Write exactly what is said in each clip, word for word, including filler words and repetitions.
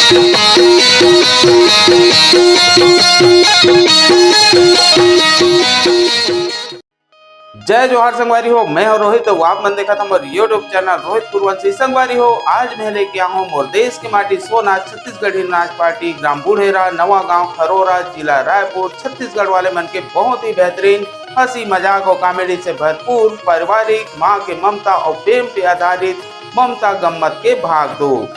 जय जोहार संगवारी हो, मैं हूं रोहित, तो आप मन देखत हमर YouTube चैनल रोहित कुरवंशी। संगवारी हो, आज मैं लेके आया हूं मोर देश के माटी सोना छत्तीसगढ़ी नाच पार्टी, ग्राम बुढ़ेरा, नवा गांव खरोरा, जिला रायपुर, छत्तीसगढ़ वाले मन के बहुत ही बेहतरीन हंसी मजाक और कॉमेडी से भरपूर पारिवारिक मां के ममता और प्रेम पे आधारित ममता गम्मत के भाग दो।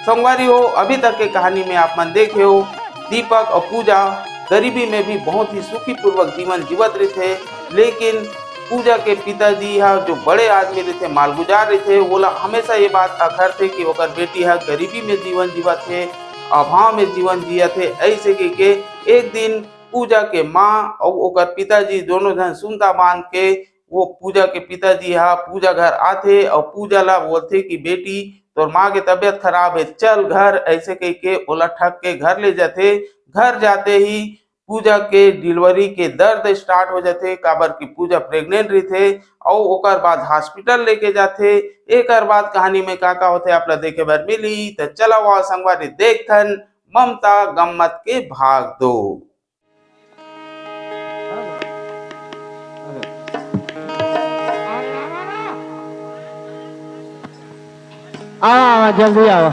संगवारी हो, अभी तक के कहानी में आप मन देखे हो, दीपक और पूजा गरीबी में भी बहुत ही सुखी पूर्वक जीवन जीवत रहिथे, लेकिन पूजा के पिताजी ह जो बड़े आदमी रहिथे, मालगुजार रहिथे, ओला हमेशा ये बात अखरथे कि ओकर बेटी ह गरीबी में जीवन जीवत हे, अभाव में जीवन जियत हे। ऐसे कहिके एक दिन पूजा के माँ अउ ओकर पिताजी दोनों झन सुनता बांध के वो पूजा के पिताजी ह पूजा घर आथे अउ पूजा ला बोलथे कि बेटी, तोर माँ के तबीयत खराब हे, चल घर। ऐसे कहिके ओला ठग के घर ले जाथे। घर जाते ही पूजा के डिलीवरी के दर्द स्टार्ट हो जाथे, काबर कि पूजा प्रेग्नेंट रहिथे अउ ओकर बाद हॉस्पिटल लेके जाथे। एकर बाद कहानी में का का होथे, आप ला देखे बर मिली। त चला वा संगवारी, देखथन ममता गम्मत के भाग दो। आओ, आओ, जल्दी आओ।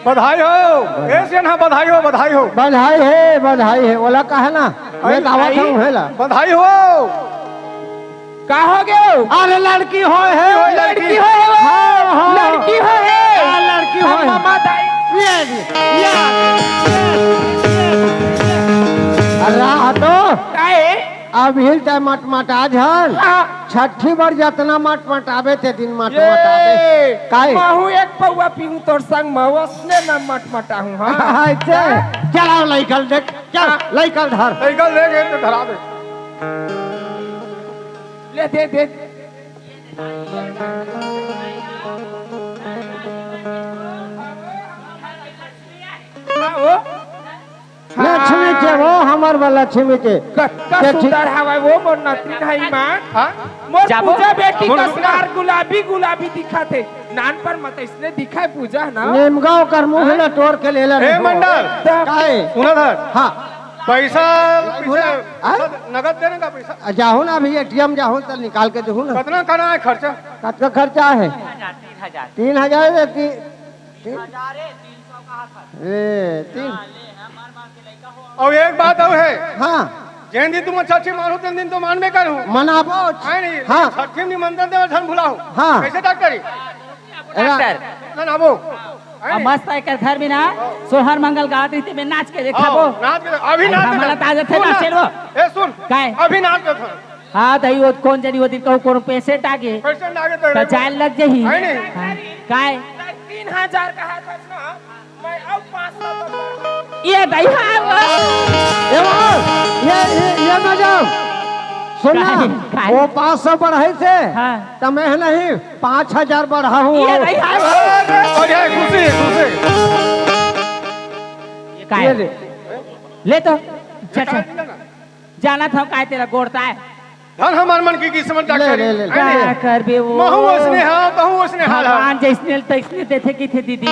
बधाई हो। ए सेन हा, बधाई हो, बधाई हो। बधाई हे, बधाई हे। ओला कहे ना, मैं अरे, गावत अरे, हूँ, हे ला। बधाई हो। का हो गयो? अरे, लड़की हो हे। लड़की हो हे वो। हाँ, हाँ। लड़की हो हे। हाँ, लड़की हो हे। मामा दाई। ये, ये। अरे, आ तो। काहे? अभी तय मटमटा झन। हाँ। छठी बर जतना मटमटाबे ते दिन मटमटाबे। ये, काहे? महू एक पौवा पीहूं तोर संग म, ओसने न मटमटाहूं, हाँ। हाँ, इसे चलाओ लइकल देख, चल, हाँ। लइकल धर। लइकल दे, दे, दे, धरा दे। ले, दे, दे। हाँ, वो। लक्ष्मी के वो, हमर बर लक्ष्मी के। क-, का देखी। सुंदर हवय वो मोर नतनी भाई मान। हाँ? मोर जाबो? पूजा बेटी जाबो ना कस पूजा। लाल गुलाबी गुलाबी दिखत हे। नान पर मत इसने दिखाए पूजा ना। नेमगा ओकर मुंह हाँ? ला टोर के लेला हे नहीं। मंडल। तब काहे? सुना था। हाँ। पैसा, पैसा, बोला। हाँ? सब नगद देने का पैसा। आ, जाहू ना अभी एटीएम जाहू त निकाल के देहू ना। कितना करना है खर्चा? कतका खर्चा है? तीन हजार। तीन हजार है, ती-, तीन? ए, तीन। और एक बात और है। हाँ। जेन दिन तुम छठी मानो, तेन दिन तो मानबे करू। मनाबो। है नहीं, हाँ। छठी निमंत्रण देवे झन भुलाओ। हाँ। कैसे डॉक्टर ही? डॉक्टर। ना, ना, वो। है अब नहीं? मस्त है कर घर में ना, सोहर मंगल गावत रहिथे, मैं नाच के देखाबो। हाँ, नाच के, अभी अरे नाच के हमारा देख। ताजा थे सुन ना, ना। चलो। ए, सुन। काय? अभी नाच के था। हाँ, दही वो कौन जनी वो दिन कहूँ कोनो पेशेंट आगे। पेशेंट आगे तो त जाए लग जही। है नहीं? हाँ। काय? तीन हजार का हाथ है ना, मैं अब पाँच सौ कर दूँ। ये दही हाँ वो। ये वो, ये, ये, ये ना जाओ। सुन ना, काय? काय? वो पाँच सौ बढ़ाई थे, हाँ। त मैं नहीं, पाँच हजार बढ़ाऊँ। ये दही हाँ वो। अरे, खुशी, खुशी। काय? ये ले। ले तो, चल, चल। जाना था काय तेरा गोड़ता है। धन हमार मन की किस्मत ले, डॉक्टर ले, ले, ले। का करबे वो? महू स्नेहा, महू स्नेहा। भगवान जैसने तैसने देथे किथे दीदी।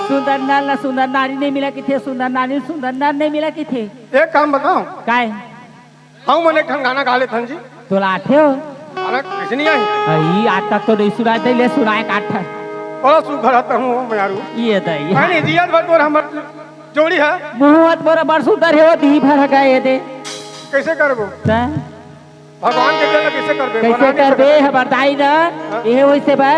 सुंदर नर ना सुंदर नारी नहीं मिला किथे, सुंदर नारी सुंदर नर नहीं मिला किथे। एक काम बताओ। काय? हम मन एक ठन गाना गा लेथन जी। तोला आथे हो? अरे, किसी नहीं आई। अई, आज तक तो नहीं सुनाए थे, ले सुनाए काट। बड़ा सुघर आता हूँ मैं यारू। ये दे, ये। अरे, जिया भर तोर हमर जोड़ी है। मुंह हाथ मोरा बड़ सुंदर है, वो दी भर का ये दे। कैसे करबो? त? भगवान के देला कैसे करबे? कैसे बनाने करबे? से हबर दाई ना, हाँ? ये वैसे बा,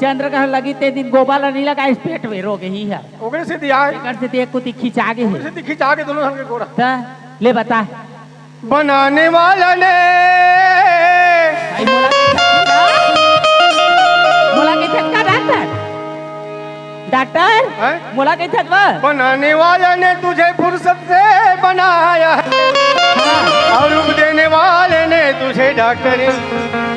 चंद्र ग्रहण लगी ते दिन गोबर ला नहीं लगा, इस पेट में रो गई है। ओकरे से दिया है। एकर से देख कुती खिंचा गे है। ओकरे से खिंचा के दोनों हम के गोड़ा। त? ले बता। बनाने वाला ने भाई, मोला के झटका, मोला के झटका डॉक्टर। डॉक्टर, हैं? मोला कहिथस बा? बनाने वाला ने तुझे फुर्सत से बनाया है। हाँ। और रूप देने वाले ने तुझे डॉक्टर,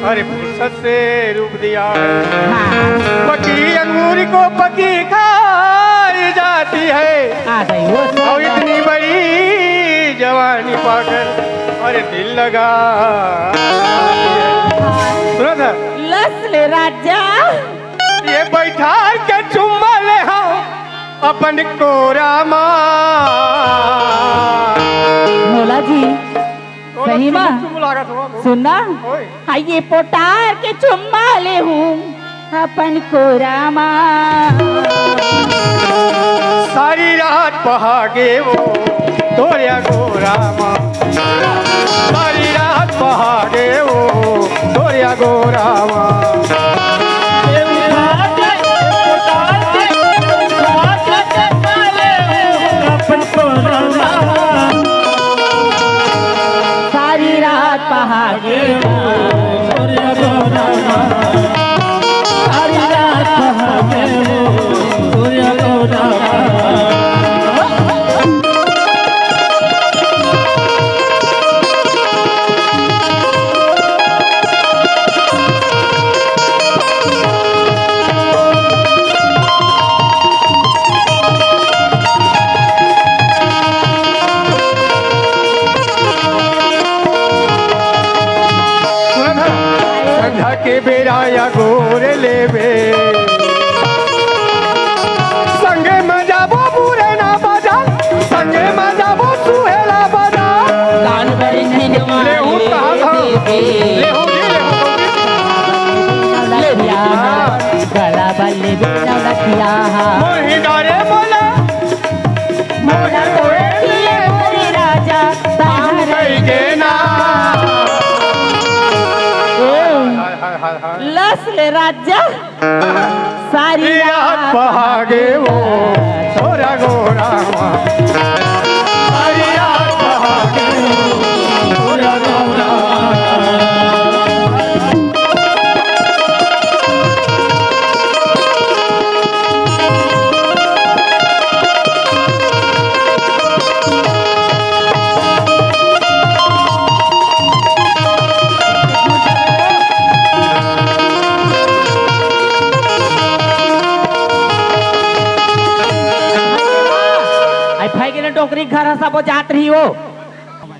अरे, फुर्सत से रूप दिया है। हाँ। पकी अंगूर को पकी खाई जाती है। आ गई वो और इतनी बड़ी जवानी पागल, अरे दिल लगा। सुना था? लस ले राजा। ये बैठार के चुम्मा ले हम अपन कोरा मा। भोला जी, सही मा? चुम चुम लागत हो। सुनना। ओए। हाँ, ये पोटार के चुम्मा ले हूँ अपन कोरा मा। सारी रात पहागे वो तोरिया गोरा मा। सारी रात पहागे वो तोरिया गोरा मा। सारी रात पहागे संझा के बेरा या गोर लेबे, संगे में जाबो बुरे ना बाजा, संगे में जाबो सुहेला बाजा। कान बड़ी खिजवा लेहू कहा था? लेबे। लेहू जी, लेहू। ले लिया। हाँ। गला बल्ले बिना रखिया। मोही डारे बोला। मोला तोरे दिए मोरे राजा, ताहर गई के ना। हाय, हाय, हाय, हाय। लस ले राजा। सारी रात पहागे वो तोरा गोरा। सारी रात पहागे वो तोरा गोरा। आई भाई के ना डोकरी घर ह, सबो जात रही हो।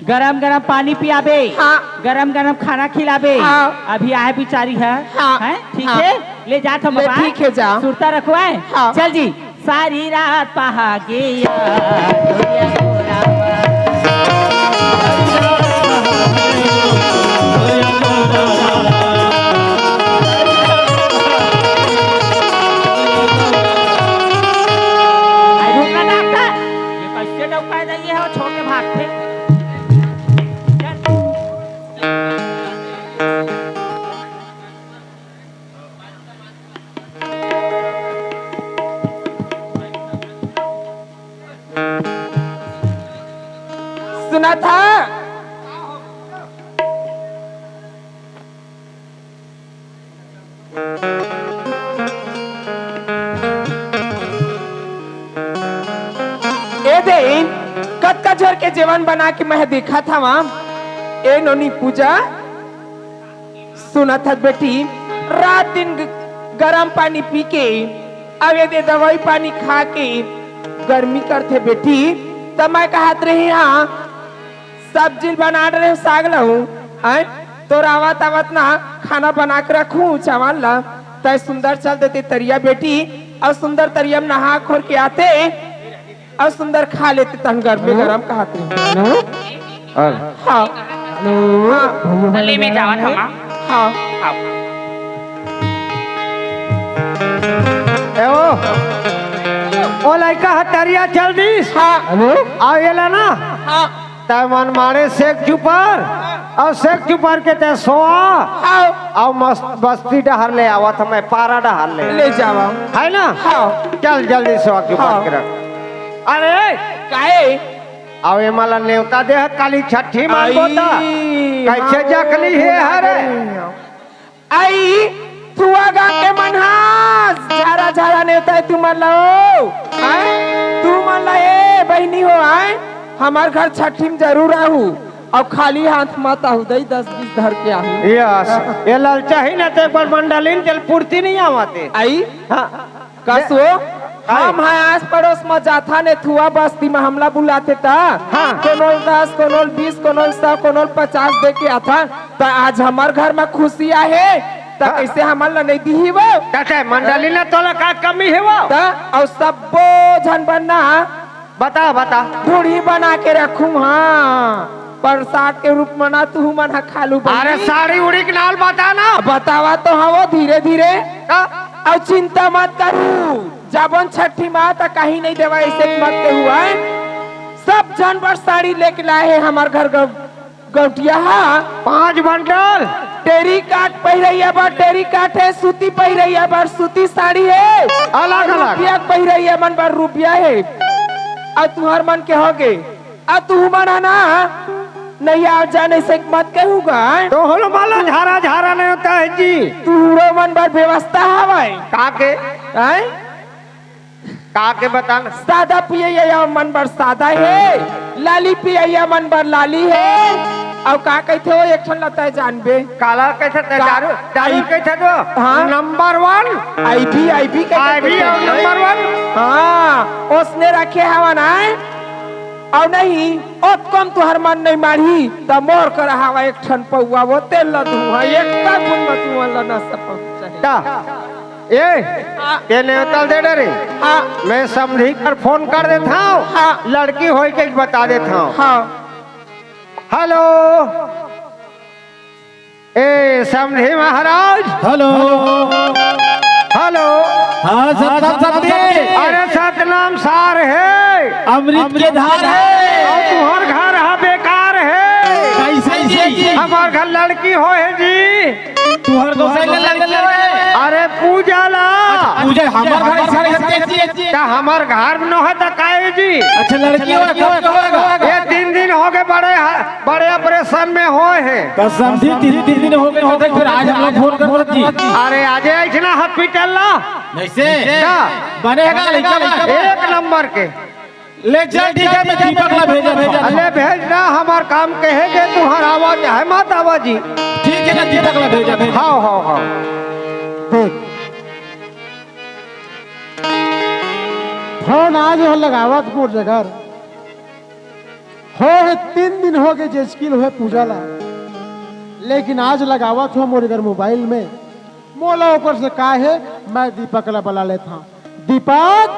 गरम गरम पानी पियाबे, हाँ। गरम गरम खाना खिलाबे। हाँ। अभी आए बिचारी ह, हाँ। हैं? ठीक हाँ। है, ले जात हम ले, बाबा। ठीक है, जा। सुरता रखवाए। हाँ। चल जी। सारी रात पहागे या, तोरिया गोरा। आई रुक ना डॉक्टर, ये कैसे डौका जाइए हो, छोड़ के भागते। सुना था। ए दे, कतका झर के जेवन बना के मैं देखत हवा। ए नोनी पूजा, सुनत हस बेटी, रात दिन ग-, गरम पानी पी के, अउ एदे दवाई पानी खा के गर्मी करथे बेटी। त मैं कहत रहे हाँ, सब्जी बनात रहे साग लहू, हैं? तोर आवत आवत ना खाना बना के रखूं चावल ला, तै सुंदर चल देते तरिया बेटी, अउ सुंदर तरिया में नहा खोर के आते। अउ सुंदर खा लेते तहन गरमे हेलो? गरम कहत रहे। हेलो? अरे। हाँ। हेलो? हाँ। भैया ले में जावत हमा। हाँ। हाँ। ए ओ। ओ लइका ह तरिया चल दिस। हाँ। हेलो? अउ एला ना। हाँ। तै मन मारे सेक चुपर। अउ सेक चुपर के तै सोआ। हाँ। अउ मस्त बस्ती डहर ले आवत हमें पारा डहर ले। ले जावा। है ना? हाँ। चल जल्दी सोआ चुपर हाँ। के रख। अरे। काहे? अउ एमा ला नेवता दे ह, काली छठी मानबो त। आई, कइसे हाँ, जकली हे हाँ, हरे? हाँ। आई, थुआ गा के मन हा, झारा झारा नेवता हे तुमन ला ओ। हैं? तुमन ला ए बहिनी हो, हैं? हमर घर छठी में जरूर आहू। अउ खाली हाथ मत आहू, दई दस बीस धर के आहू। यस, ए ललचा ही ना त एक बार मंडलिन जल पूर्ति नइ आवत हे। आई? हाँ। कस ओ? हम ह आस पड़ोस म जाथन, नेथुआ बस्ती म हमला बुलाथे त हाँ। कोनो ल दस, कोनो ल बीस, कोनो ल सौ, कोनो ल पचास दे के आथन। त आज हमर घर म खुशी आहे, त हाँ। कइसे हमन ल नइ दिही वो? त ते मंडली न तोला का कमी हे वो? त अउ सब्बो झन बर ना बता, बता। ढूढ़ी बना के रखूं, हाँ, प्रसाद के रूप म ना तुहू मन ह खा लू बहिनी। अरे साड़ी उड़ी के नाल बता ना। बतावा तो हवो धीरे धीरे। का? अउ चिंता मत करू, जाबोन छठी माँ त कहीं नहीं देवा, ऐसे मत के हुआ है। सब झन बर साड़ी लेके लाए हे हमर घर गौ-, गौटिया हा। पांच बंडल। टेरी काट पहिरैया बर टेरी काट हे, सूती पहिरैया बर सूती साड़ी हे, अलग अलग। रुबिया पहिरैया मन बर रुबिया हे। अउ तुहर मन के होगे, अउ तुहू मन ह ना, नहीं आ जाने से मत कहूँगा। तो होलो माला झारा झारा नहीं होता है जी। तुहरो मन बर व्यवस्था हवय। का के? हैं? का के बता ना? सादा पियैया मन बर सादा हे, लाली पियैया मन बर लाली हे। अउ का कहिथे वो एक ठन लता जानबे? काला कहिथे ते का? दारू, दारू आई- कहिथे तो? हाँ। नंबर वन। आईबी, आईबी कहिथे आईबी तो? अउ नंबर वन। हाँ, ओसने रखे हवन आय। अउ नहीं, ओतको म तुहर मन नहीं मारही, त मोर करा हवा एक ठन पौवा वो तेल ल धुआ, एक का गुण म तुमन ल नशा पहुंचाही। ता। ए, हाँ। ते नेवता ल दे डरे। हाँ। मैं समधी कर फोन कर देत हंव। हाँ। लड़की होय के बता देत हंव। हाँ। हेलो। ए, समधी महाराज। हेलो। हेलो। हाँ, सतनाम समधी। अरे, सतनाम सार हे। अमृत के धार हे। अउ तुहर घर ह बेकार हे। कइसे जी? हमर घर लड़की होय हे जी। तुहर गोसाई ले लड़की होय हे। अरे पूजा ला। अच्छा, पूजा हमर घर से करते जी। त हमर घर में न होय त काहे जी? अच्छा, लड़की होय, कब के होय? ये तीन दिन होगे बड़े ह-, बड़े ऑपरेशन में होय हे। त समधी तीन, तीन दिन होगे होथे, फिर आज हम लोग फोन करत जी। अरे आजे अइसना हॉस्पिटल ला। कइसे? का? बने हे का लइका बा? एक नंबर के। ले चल, ठीक हे, मैं दीपक ला भेजत हंव। अरे भेज ना, हमर काम कहे के तुहर आवा चाहे मत आवा जी। ठीक हे ना, दीपक ला भेजत हंव। हाव, हाव, हाव। देख, फोन आज हो लगावत मोर जगह। होय हे तीन दिन होगे जेचकी ल होय पूजा ला, लेकिन आज लगावत हों मोर जगह मोबाइल में। मोला ओकर से का हे, मैं दीपक ला बला लेत हंव। दीपक,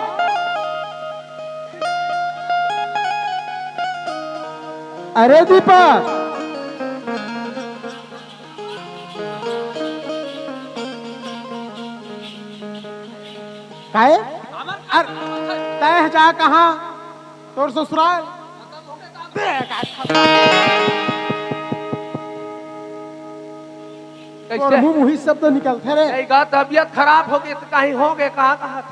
अरे दीपक, काहे? अरे, तैं जा कहाँ? तोर ससुराल। कइसे? तोर मुंह मुही शब्द निकलथे रे। नहीं गा, तबीयत खराब होगे त कहीं होगे, कहाँ, कहाँ?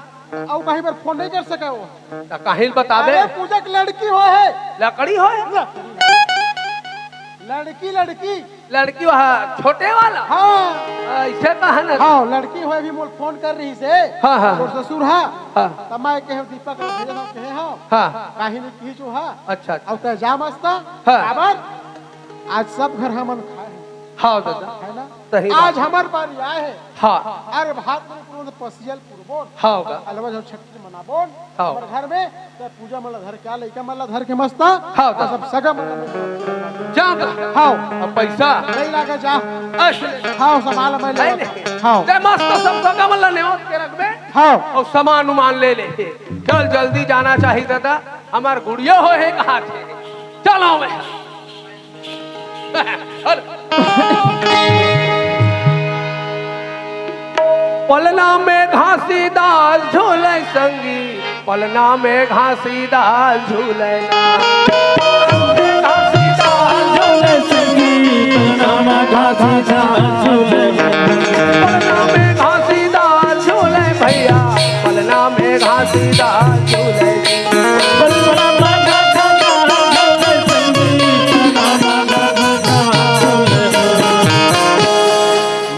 अउ कहीं बर फोन नहीं कर सके वो। त कहीं बताबे? अरे, पूजा के लड़की होय हे। लकड़ी होय हे? लड़की, लड़की। लड़की वहाँ छोटे वाला? हाँ। अइसे कहा ना। हाँ, लड़की होय भी मोला फोन कर रहिस हे। हाँ, हाँ। तोर ससुर हा। हाँ। त मैं कहे दीपक ल भेजे हंव, कहे हंव। हाँ। काहे नहीं कही जो हा। अच्छा, अच्छा। अउ तैं जा मस्त। हाँ। काबर? आज सब घर हमन खाए हन। हाँ दादा। हे ना? सही बात। आज हमर बारी आए हे। हाँ। अरे भात में पूरा पसियल पुरबोन। हाँ, का? अलवा झन छठ मनाबोन। हाँ। हमर घर में त पूजा मन ला धर के आ, लइका मन ला धर के मस्त। हाँ, अउ का? सब सगा मन ला मिल के। जा का? हाँ। अउ पैसा? नहीं लागे, जा। अस-, हाँ, सामान मैं ले नहीं, आता हूँ। नहीं। हाँ। ते मस्त सब सगा मन ला नेवत के रखबे। हाँ। अउ सामान उमान ले ले। चल, जल्दी जाना चाहिए दादा, हमर गुड़िया होय हे कहा थे। चलो मैं। पलना में घासीदास झूले संगी, पलना में घासीदास झूले ना। घासीदास झूले संगी, पलना में घासीदास झूले। पलना में घासीदास झूले भैया, पलना में घासीदास झूले।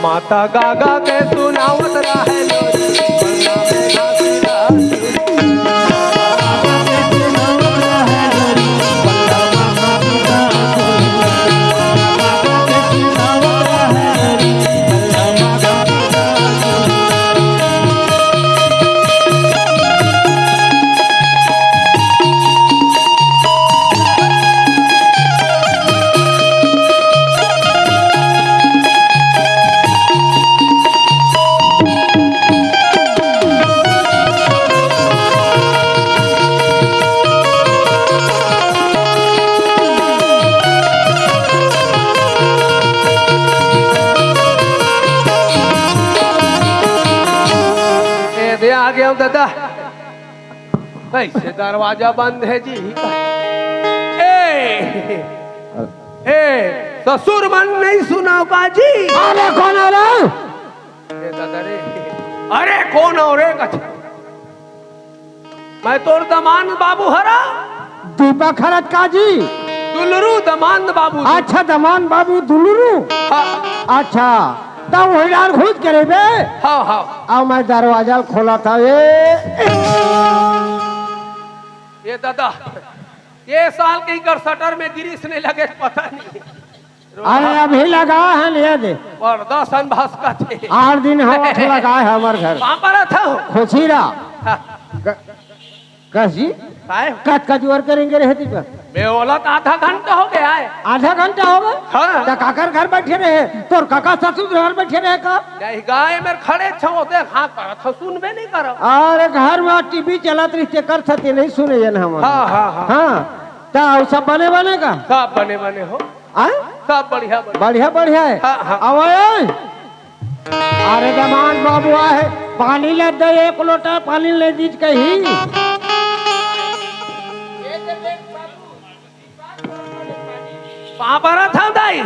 माता गा गा के सुनावत रहे लोरी। कैसे दरवाजा बंद है जी? ए, ए, ससुर मन नहीं सुनाव का जी? अरे कोन हो रे? ए दादा रे, अरे कोन हो रे? मैं तोर दमांद बाबू हरंव। दीपक हरस का जी? दुलरू दमांद बाबू। अच्छा, दमांद बाबू दुलरू। हाँ। अच्छा, त वही डार घुस के रहिबे। हाँ, हाँ। अब मैं दरवाजा ल खोलत हंव। ए, ए दादा, ए साल के इकर शटर में ग्रीस नहीं लगे, पता नहीं। अरे अभी लगा है, ले दे। पर्दा सन भासकत हे। आठ दिन हवा लगा है हमर घर। कहाँ पर था? खुशी रहा। हाँ। क-, कस जी? काय? कत का जुआर करेंगे रहे दीपक? मैं बोला तो आधा घंटा हो गया है। आधा घंटा हो गया? हाँ। त काकर घर बैठे रहे? तोर काका ससुर घर बैठे रहे का? नहीं, गाय में खड़े छो, देख, हाँ करत हो, सुनबे नहीं करो। अरे घर में टीवी चलत रही, तेकर सेती नहीं सुने ये ना हम। हाँ, हाँ, हाँ। हाँ, त सब बने बने का? सब बने बने हो। आय? सब बढ़िया, बढ़िया। बढ़िया, बढ़िया है। हाँ, हाँ। आवा, ए। अरे दमांद बाबू आहे, पानी ले दे, एक लोटा पानी ले दीज कही। पाँव परत हंव दाई।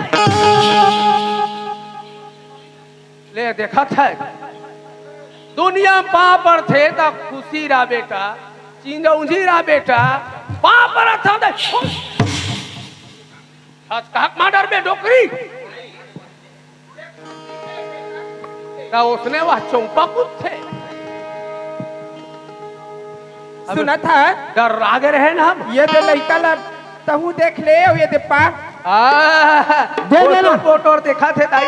ले देखत हे, दुनिया म पाँव परथे त खुशी रह बेटा, चिंजौंजी रह बेटा, पाँव परत हंव दाई। आज काहक मार डरबे डोकरी। त ओसने वह चौपा कुत्थे। अब सुनत हे? डर्रा गे रहे ना हम। ये दे लइका ला तहूँ देख ले, अउ ये दे पा। आ, दे दे ना। फोटो, फोटो देखत हे दाई।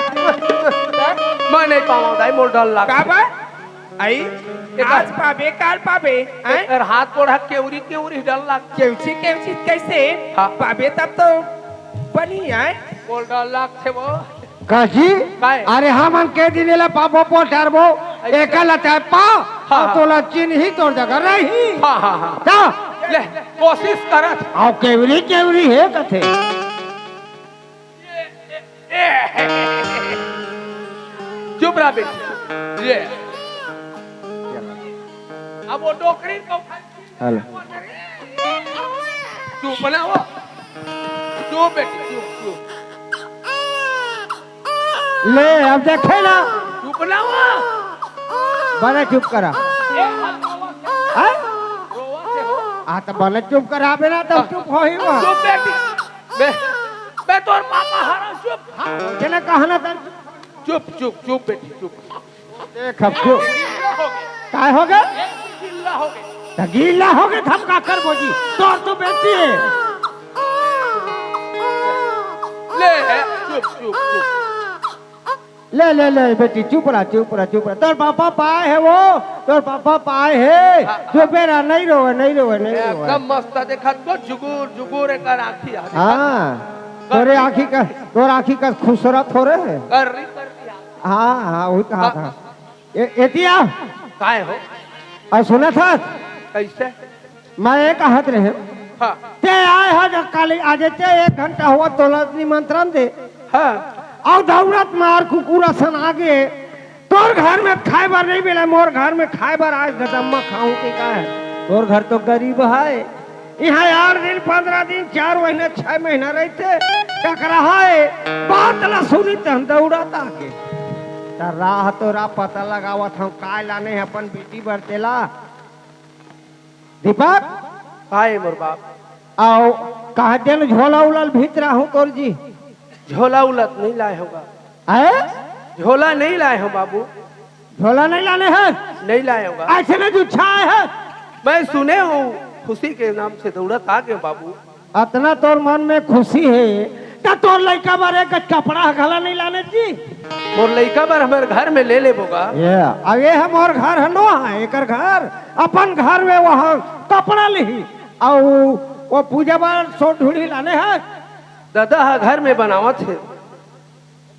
मैं नहीं पावंव दाई, मोर डर लाग। का बा? आई, एकर आज पाबे, काल पाबे, हैं? एकर हाथ गोड़ ह केवरी केवरी डर लाग। केवची केवची कैसे? हाँ। पाबे तब तो बनी, हैं? मोर डर लागथे वो। काजी? काय? अरे हमन के दिन एला पाबो पोटरबो, ऐसे। एकर ला तैं पा, हाँ, अउ हाँ। तोला चिन्ही तोर जगह नहीं। हाँ, हाँ, हाँ। का? ले, कोशिश करत। अउ केवरी केवरी हे कथे। चुप रह बेटी। ये। अब वो डोकरी को हेलो। चुप ना हो। चुप बेटी, चुप, चुप। ले, अब देखे ना। चुप ना हो। बने चुप करा। ए, अब रोवा से, हैं? रोवा से हो। आ, त बने चुप कराबे ना, तब चुप होही वो। चुप बेटी। मैं, मैं तोर पापा हरंव, चुप। हाँ, जेने कहा ना तन। चुप, चुप, चुप बेटी, चुप। देख अब चुप। गिल्ला हो गे। काय हो गे? गिल्ला हो गे। त गिल्ला हो गे, त हम का करबो जी? तोर तो बेटी हे। ले, चुप, चुप, चुप। ले, ले, ले, बेटी, चुप रह, चुप रह, चुप रह। तोर पापा पाए हे वो, तोर पापा पाए हे। हाँ, हाँ। चुपे रह, नहीं रोवे, नहीं रोवे, नहीं रोवे। एकदम मस्त देखत तो जुगुर, जुगुर एकर आँखी हे। हाँ, कर तोरे रही। आँखी का, तोर आँखी का खूबसूरत हो रहे हैं। कर रही, कर रही। हाँ, हाँ, वही कहा हाँ। था। ए, एतिया। काय हो? अउ सुनत हस? कैसे? मैं ये कहत रहे, हाँ। ते आए ह जब काली, आज ते एक घंटा होवत तोला निमंत्रण दे। हाँ। अउ दउड़त मार कुकुर असन आगे, तोर घर में खाए बर नहीं मिले, मोर घर में खाए बर आज गदम्मा खाहूं के का हे? तोर घर तो गरीब हे, इहाँ आठ दिन, पन्द्रह दिन, चार महीना, छह महीना रहिथे, टकराहा हे, बात ला सुनी तहन दउड़त आगे। त राह तोर पता लगावत हंव, काय लाने हे अपन बेटी बर तेला। दीपक? काय मोर बाप? अउ कहा तेन झोला उला ल भीतराहूं तोर जी। झोला उला त नहीं लाए हंव गा। हैं? झोला नहीं लाए हंव बाबू। झोला नहीं लाने हस? नहीं लाए हंव गा। अइसने जुच्छा आए हस? मैं सुने हंव, खुशी के नाम से दउड़त आगे हंव बाबू। अतना तोर मन में खुशी हे, त तोर लइका बर एक गज कपड़ा ह घला नहीं लाने जी। मोर लइका बर हमर घर में ले लेबो गा। ये, अब ये ह मोर घर ह नो, एकर घर, अपन घर में वहाँ कपड़ा लिही, अउ वो पूजा बर सोट ढूढ़ी लाने हे। ददा ह घर में बनावत हे।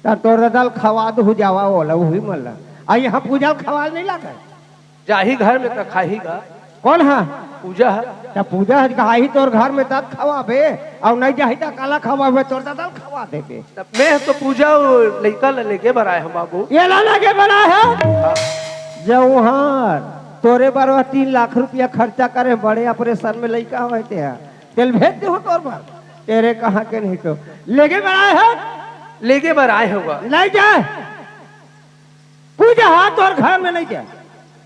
त तोर ददा ल खवा दू जावा ओला, उही मन ला। अउ यहाँ पूजा ल खवा नहीं लागे। जाही घर में त खाही गा। कोन ह? पूजा ह। त पूजा ह, जाही तोर घर में तब खवाबे, अउ नहीं जाही त काला खवाबे, तोर ददा ल खवा देबे। त मैं तो पूजा अउ लइका ल लेगे बर आए हंव बाबू। एला लेगे बर आए हस? हाँ। जौहर। तोरे बर तीन लाख रुपया खर्चा करे, बड़े ऑपरेशन में लइका होय ते हा। तेला भेज देहूं तोर बर। तेरे कहाँ के नहीं तो। लेगे बर आए हो? लेगे बर आए होगा। नहीं जाए। पूजा हा तोर घर में नहीं जाए।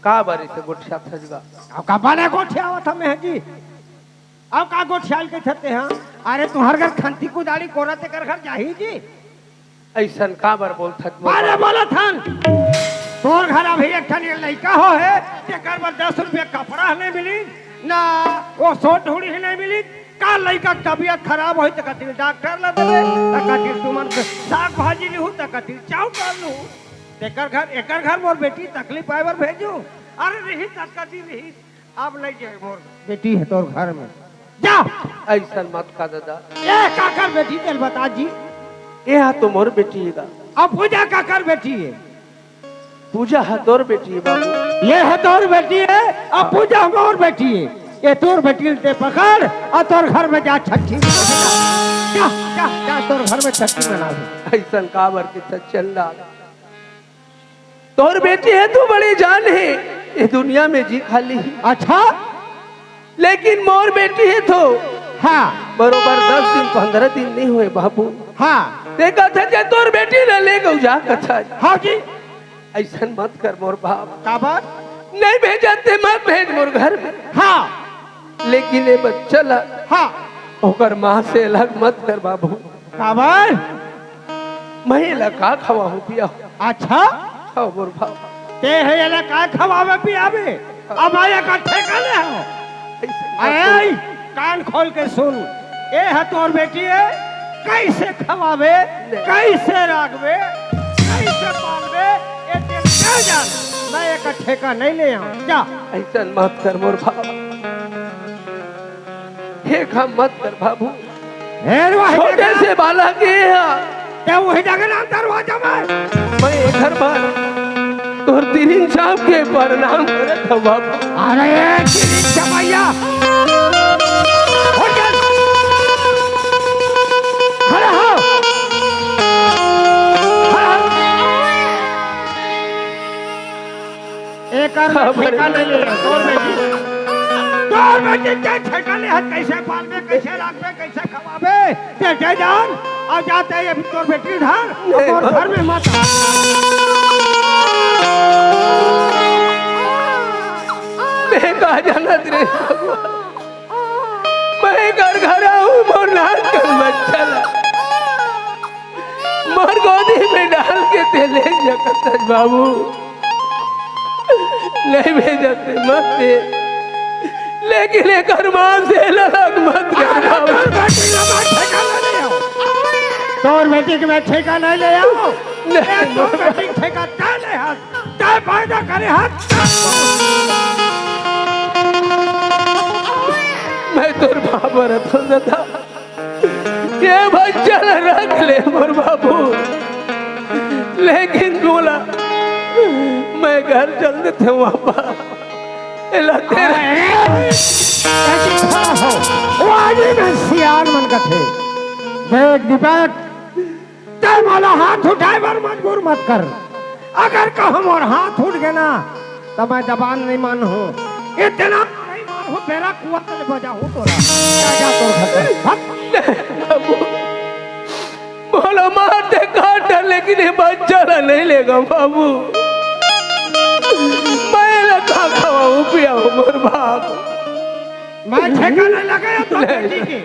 का बारी से गोठियाथस गा? अब का बने गोठियावत हमें जी। अब का गोठियाल के छते हा? अरे तुंहर घर खंती कुदारी कोरा तेकर घर जाही जी। अइसन काबर बोलथस मोर बाप? बोलत हन। तोर घर अभी एक ठन लइका हो हे, तेकर बर दस रुपया कपड़ा नहीं मिली, ना वो सोट ढूंढी ही नहीं मिली। का लइका के तबीयत खराब होही त कथी डॉक्टर ला देबे, त कथी तुमन के साग भाजी लिहू, त कथी चाउर दाल लिहू। तेकर घर, एकर घर मोर बेटी तकलीफ पाए बर भेजू। अरे रही त कथी रही। अब नहीं जाए मोर बेटी हे तोर घर में। जा। अइसन मत का दादा। ए काकर बेटी तेला बता जी। ए हा तो मोर बेटी हे गा। अब पूजा काकर बेटी हे? पूजा हा तोर बेटी हे बाबू। ये हा तोर बेटी हे, अब पूजा मोर बेटी हे। ये तोर बेटी ल ते पकड़ अउ तोर घर में जा छट्ठी मना। जा, जा, जा तोर घर में छट्ठी मना। अइसन काबर के चंडाल। तोर बेटी हे तो बड़े जान हे, ये दुनिया में जी खाली हे। अच्छा? लेकिन मोर बेटी हे तो हाँ। बरोबर दस दिन, पंद्रह दिन नहीं होय बाबू। हाँ। ते कथस जे तोर बेटी ला ले गऊ जा कथस। हाँ जी। अइसन मत कर मोर बाप। काबर? नहीं भेजस ते मत भेज मोर घर में। हाँ। लेकिन ये बच्चा ला हाँ। ओकर माँ से अलग मत कर बाबू। काबर? मैं एला का खवाहूँ पियाहूँ? अच्छा? हाँ, मोर बाप। ते हे एला का खवावे पियावे? अब मैं एकर ठेका ले हूँ। अइसन मत अरे, कर। कान खोल के सुन, ए हा तोर बेटी हे, कइसे खवावे, नहीं। कइसे राखबे, कइसे पालबे, ए तें जा जान, मैं एकर ठेका नहीं ले हूँ, जा। अइसन मत कर मोर बाप। हे काम मत कर बाबू। हे रे वाह, छोटे से बालक हे हा। ते वही जगह ना दरवाजा में। मैं एकर बर तोर तिरिन चाप के प्रणाम करत हूँ बाबू। अरे तिरिन चपैया। उठ जा। खड़ा हो। खड़ा हो। एकर मैं ठेका नहीं ले, तोर बेटी। तोर बेटी के ठेका ले हस, कइसे पालबे, कइसे राखबे, कइसे खवाबे? ते जा जान, अउ जाते ये भी तोर बेटी धर, नहीं, तोर घर में मत आ। मैं का जानत रे, मैं एकर घर आऊँ, मोर नान कन बच्चा ला मोर गोदी में डाल के ते ले सकत हस बाबू। नहीं भेजस ते मत भेज, लेकिन एकर माँ से लड़क मत कर बाबू। तोर बेटी के मैं ठेका नहीं ले आऊँ। नहीं। ए, तोर बेटी के ठेका तैं ले हस, तैं पैदा करे हस। मैं तोर बाप रतन दादा। ये बच्चा ला रख ले मोर बाबू, लेकिन मोला मैं घर चल देथे वापस। एला तेरा अरे, ऐसे खड़ा हो। वो आदमी में सियान मन कथे। बैठ, बैठ। तैं मोला हाथ उठाए बर मजबूर मत कर। अगर कहूँ मोर हाथ उठ गे ना, त मैं जबान नहीं मानहूँ। इतना नहीं मानहूँ, बेरा कुआ ले बजाहूँ तोला। जा, जा तोर घर कर। भाग। बाबू, मोला मार दे, काट दे, लेकिन ये बच्चा ला नहीं लेगा बाबू। मैं एला का खवाऊँ पियाऊँ मोर बाप। मैं ठेका नहीं लगाया तो नहीं। बेटी के।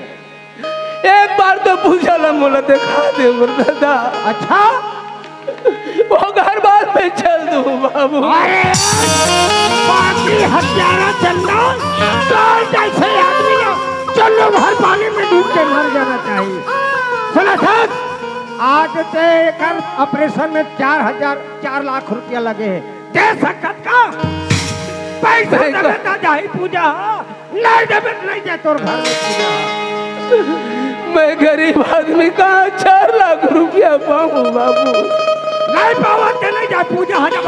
एक बार तो पूजा ला मोला देखा दे मोर दादा। अच्छा? वो घर बाद में चल दूँ बाबू। अरे, पापी हत्यारा चंडाल, तोर जैसे आदमी ना, चलो घर पानी में डूब के मर जाना चाहिए। सुना साहब, आज ते एकर ऑपरेशन में चार हजार, चार लाख रुपया लगे हे। दे सकत का? पैसा नहीं देबे कर- त जाही पूजा, नहीं देबे त नहीं जाए तोर घर में पूजा। मैं गरीब आदमी कहाँ चार लाख रुपया पाऊँ बाबू? नहीं पावत ते नहीं जाए पूजा, हाँ जब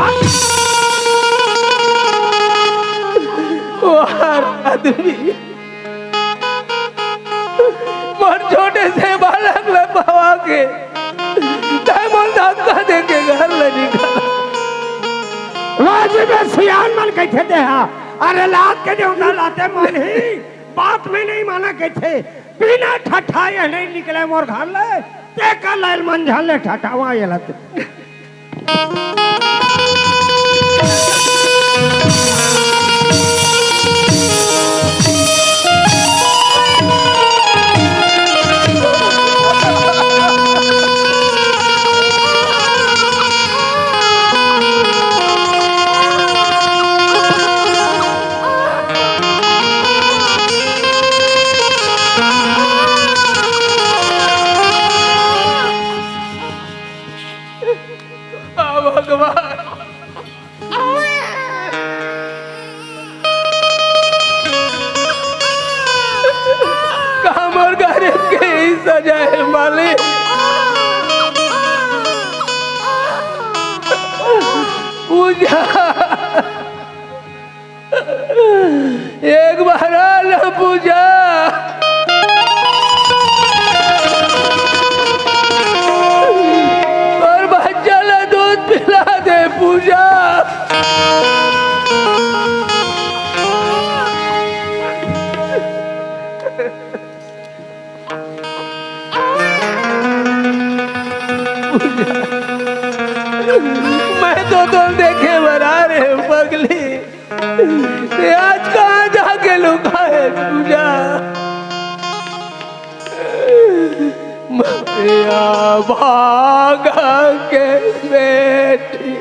वो हर आदमी मोर छोटे से बालक ला पवा के तैं मोला धक्का दे के घर ले निकल। वाह बे सियान मन कहिथे ते हा, अरे लात के देवता लाते मन ही, बात में नहीं माना कहिथे, बिना ठठाए नहीं निकले मोर घर ले, ते का लैल मन झन ले ठठावा ये लत। आ भगवान, का मोर गरीब के ही सजा हे मालिक? पूजा, एक बार आ ना पूजा, अउ बच्चा ला दूध पिला दे पूजा। मैं तो तोला देखे बर आ रहे हँव पगली, ते आज कहाँ जाके लुकाए पूजा? मया भागा के बेटी।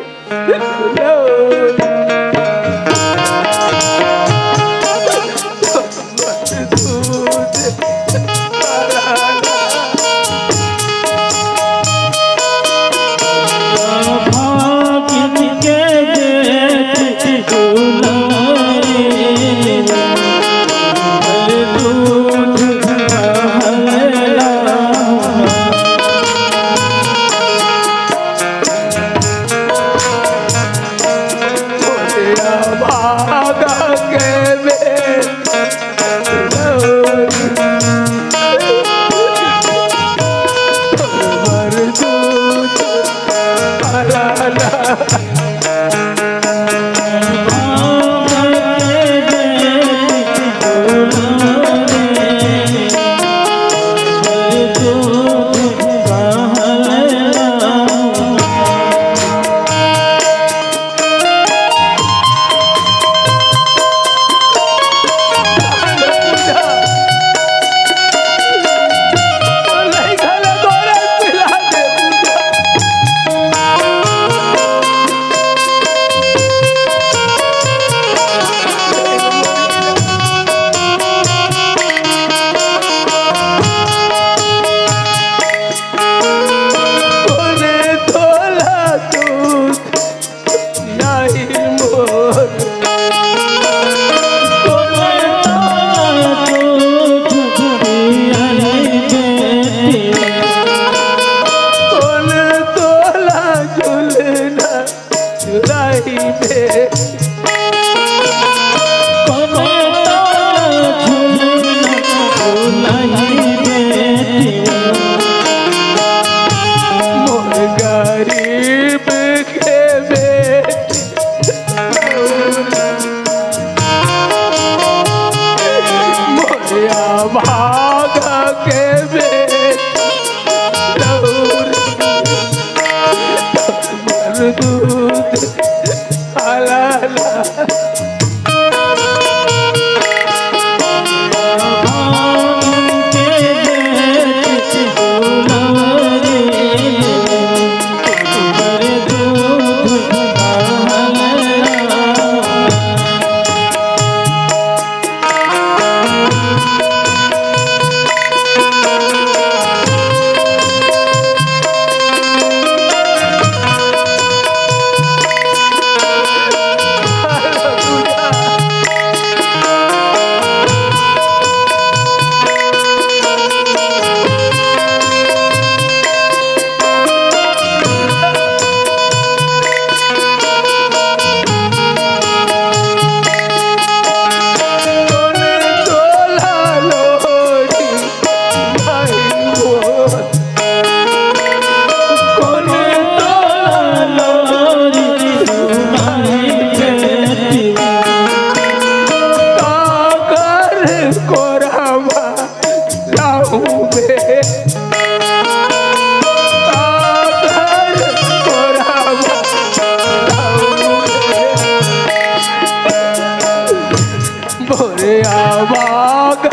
मोरे आवाग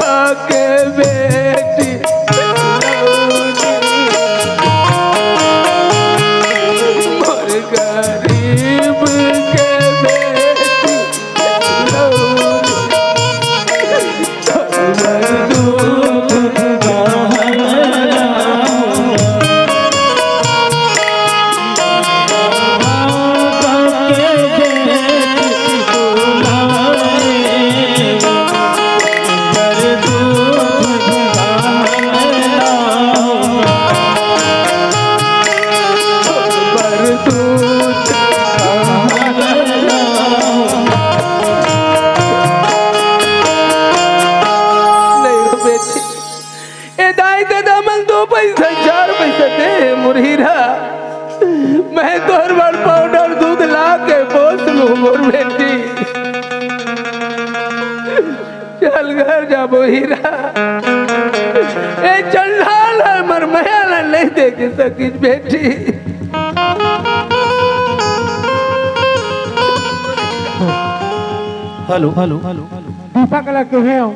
के बेटी, मोरे गरीब के बेटी, नहीं हो बेटी, ए दाई ददा मन दो पैसा, चार पैसा दे मोर हीरा, मैं तोर बर पाउडर दूध ला के पोस लूं मोर बेटी। चल घर जाबो हीरा, ए चंडाल हमर मया ला नहीं देख सकिस बेटी। Hello, hello, hello, hello. Deepak ला कहे हो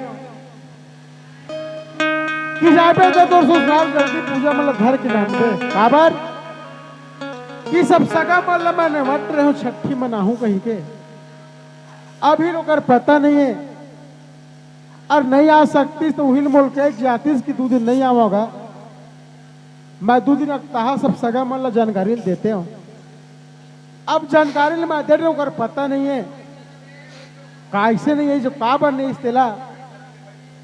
कि जाबे तो तोर ससुराल गलती पूजा मन ला धर के लानबे। काबर? कि सब सगा मन ला मैं नेवत रहे हो छट्ठी मनाहूं कहिके। अभी ओकर पता नहीं है, अउ नहीं आ सकतिस तो उहिल मोल के जातिस कि दू दिन नहीं आवोगा। मैं दू दिन अकताहा सब सगा मन ला जानकारी देते हो। अब जानकारी ल मैं दे रहे हो, ओकर पता नहीं है, काइसे नहीं है, जो काबर नहीं तेला।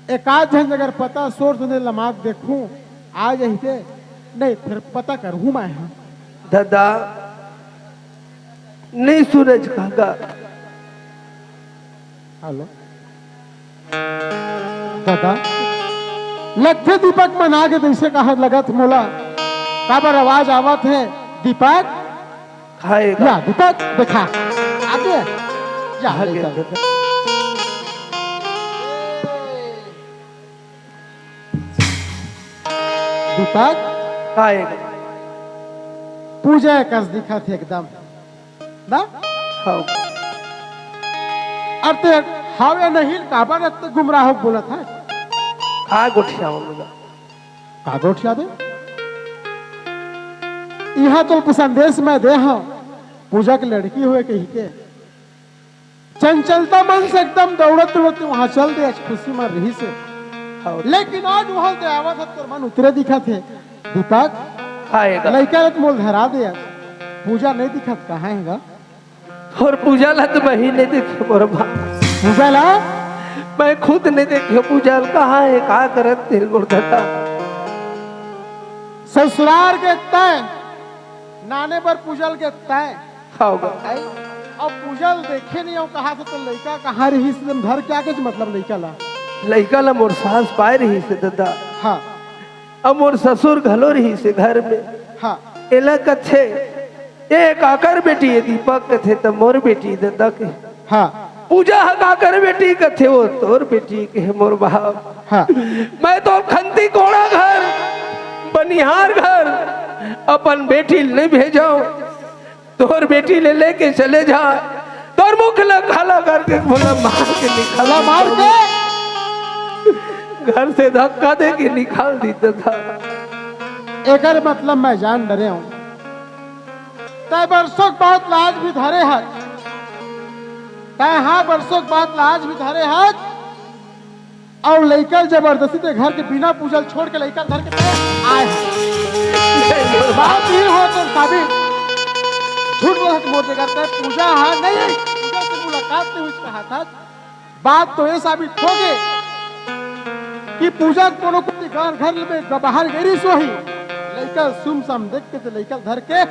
एकाध झन अगर पता सोर सुने लमाग देखूं, आ जहिते, नहीं फिर पता करहूं मैं, हां। दादा, नहीं सुनच काका। हेलो। दादा, लगथे दीपक मन आगे, तइसे कहा लगत मोला। काबर आवाज आवत हे, दीपक? खाएगा। या, दीपक, देखा। आगे। या, आगे, लेकर। दादा। दीपक? खाएगा। पूजा कस दिखत हे एकदम। ना? हाँ। अब ते हाव या नहीं, काबर ते गुमराह हो बोलत हे? का गोठियावं? का गोठियाबे? इहां तो संदेश मैं दे हंव, पूजा के लड़की होय कहिके। चंचलता मन से एकदम दौड़त दौड़त वहां चल दे, आज खुशी में रहिस हे। हाँ। लेकिन आज वहां ले आवत हे, तोर मन उतरे दिखत हे। दीपक, हाँ, एगा। लइका ल तो मोल धरा दे, आज पूजा नहीं दिखत, कहां हे गा? तोर पूजा ला तो मैं ही नहीं देखे मोर बाप। पूजा ला? मैं खुद नहीं देखे पूजा ला, कहां हे, का करत हे मोर दादा? ससुरार गे तैं, नाने बर पूजा ल गे तैं। हाँ गा। आई? अब पूजा ल देखे नहीं हो, कहां से तो लइका कहां रहिस, एकदम धर के आगे, मतलब लइका ला? लइका ला मोर सास पाए रहिस हे दादा। हाँ। अब मोर ससुर घलो रहिस हे घर में। हाँ। एला कथे, ए काकर बेटी, ए दीपक कथे, त मोर बेटी दादा के। हाँ। पूजा ह काकर बेटी कथे, ओ तोर बेटी के मोर बाप। हाँ। मैं तो खंती कोड़ा घर, बनिहार घर, अपन बेटी ल नहीं भेजंव। तोर बेटी ले लेके चले जा, तोर मुख ला काला करके भोला मार के निकाल ला, मार के। घर से धक्का दे के निकाल दी दादा। एकर मतलब मैं जान डरे हंव। तैं बरसों के बात ला आज भी धरे हस। तैं हाँ बरसों के बात ला आज भी धरे हस। अउ लइका ल जबरदस्ती ते घर के बिना पूजल छोड़ के लइका ल धर के ते आए हस। बात ये हो तो साबित। झूठ बोलत मोर जगह ते पूजा हा नहीं, पूजा से मुलाकात नहीं हुई कहा था। बात तो ये साबित हो गे कि पूजा कोनो कोती घर, घर में ग-, बाहर गे रहिस होही। लइका सुमसम देख के ते लइका ल धर के आ,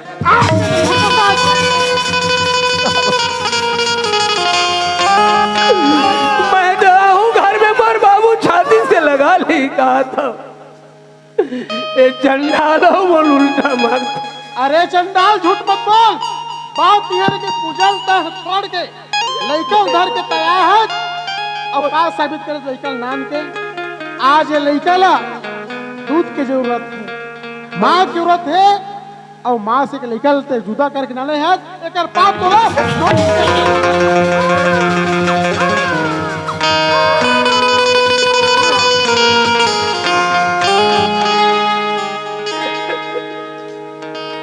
मैं तो आहूं घर में, पर बाबू छाती से लगा ले कहा था। ए चंडाल हो, मोला उल्टा मार। अरे चंडाल, झूठ मत बोल। बात ये हे कि पूजा ल ते छोड़ के लइका ल धर के ते आए हस। अब का साबित करे लइका ल नान के? आज ये लइका ला दूध के जरूरत हे, माँ के जरूरत हे, अउ माँ से के लइका ल ते जुदा करके लाने हस, एकर पाप तोला।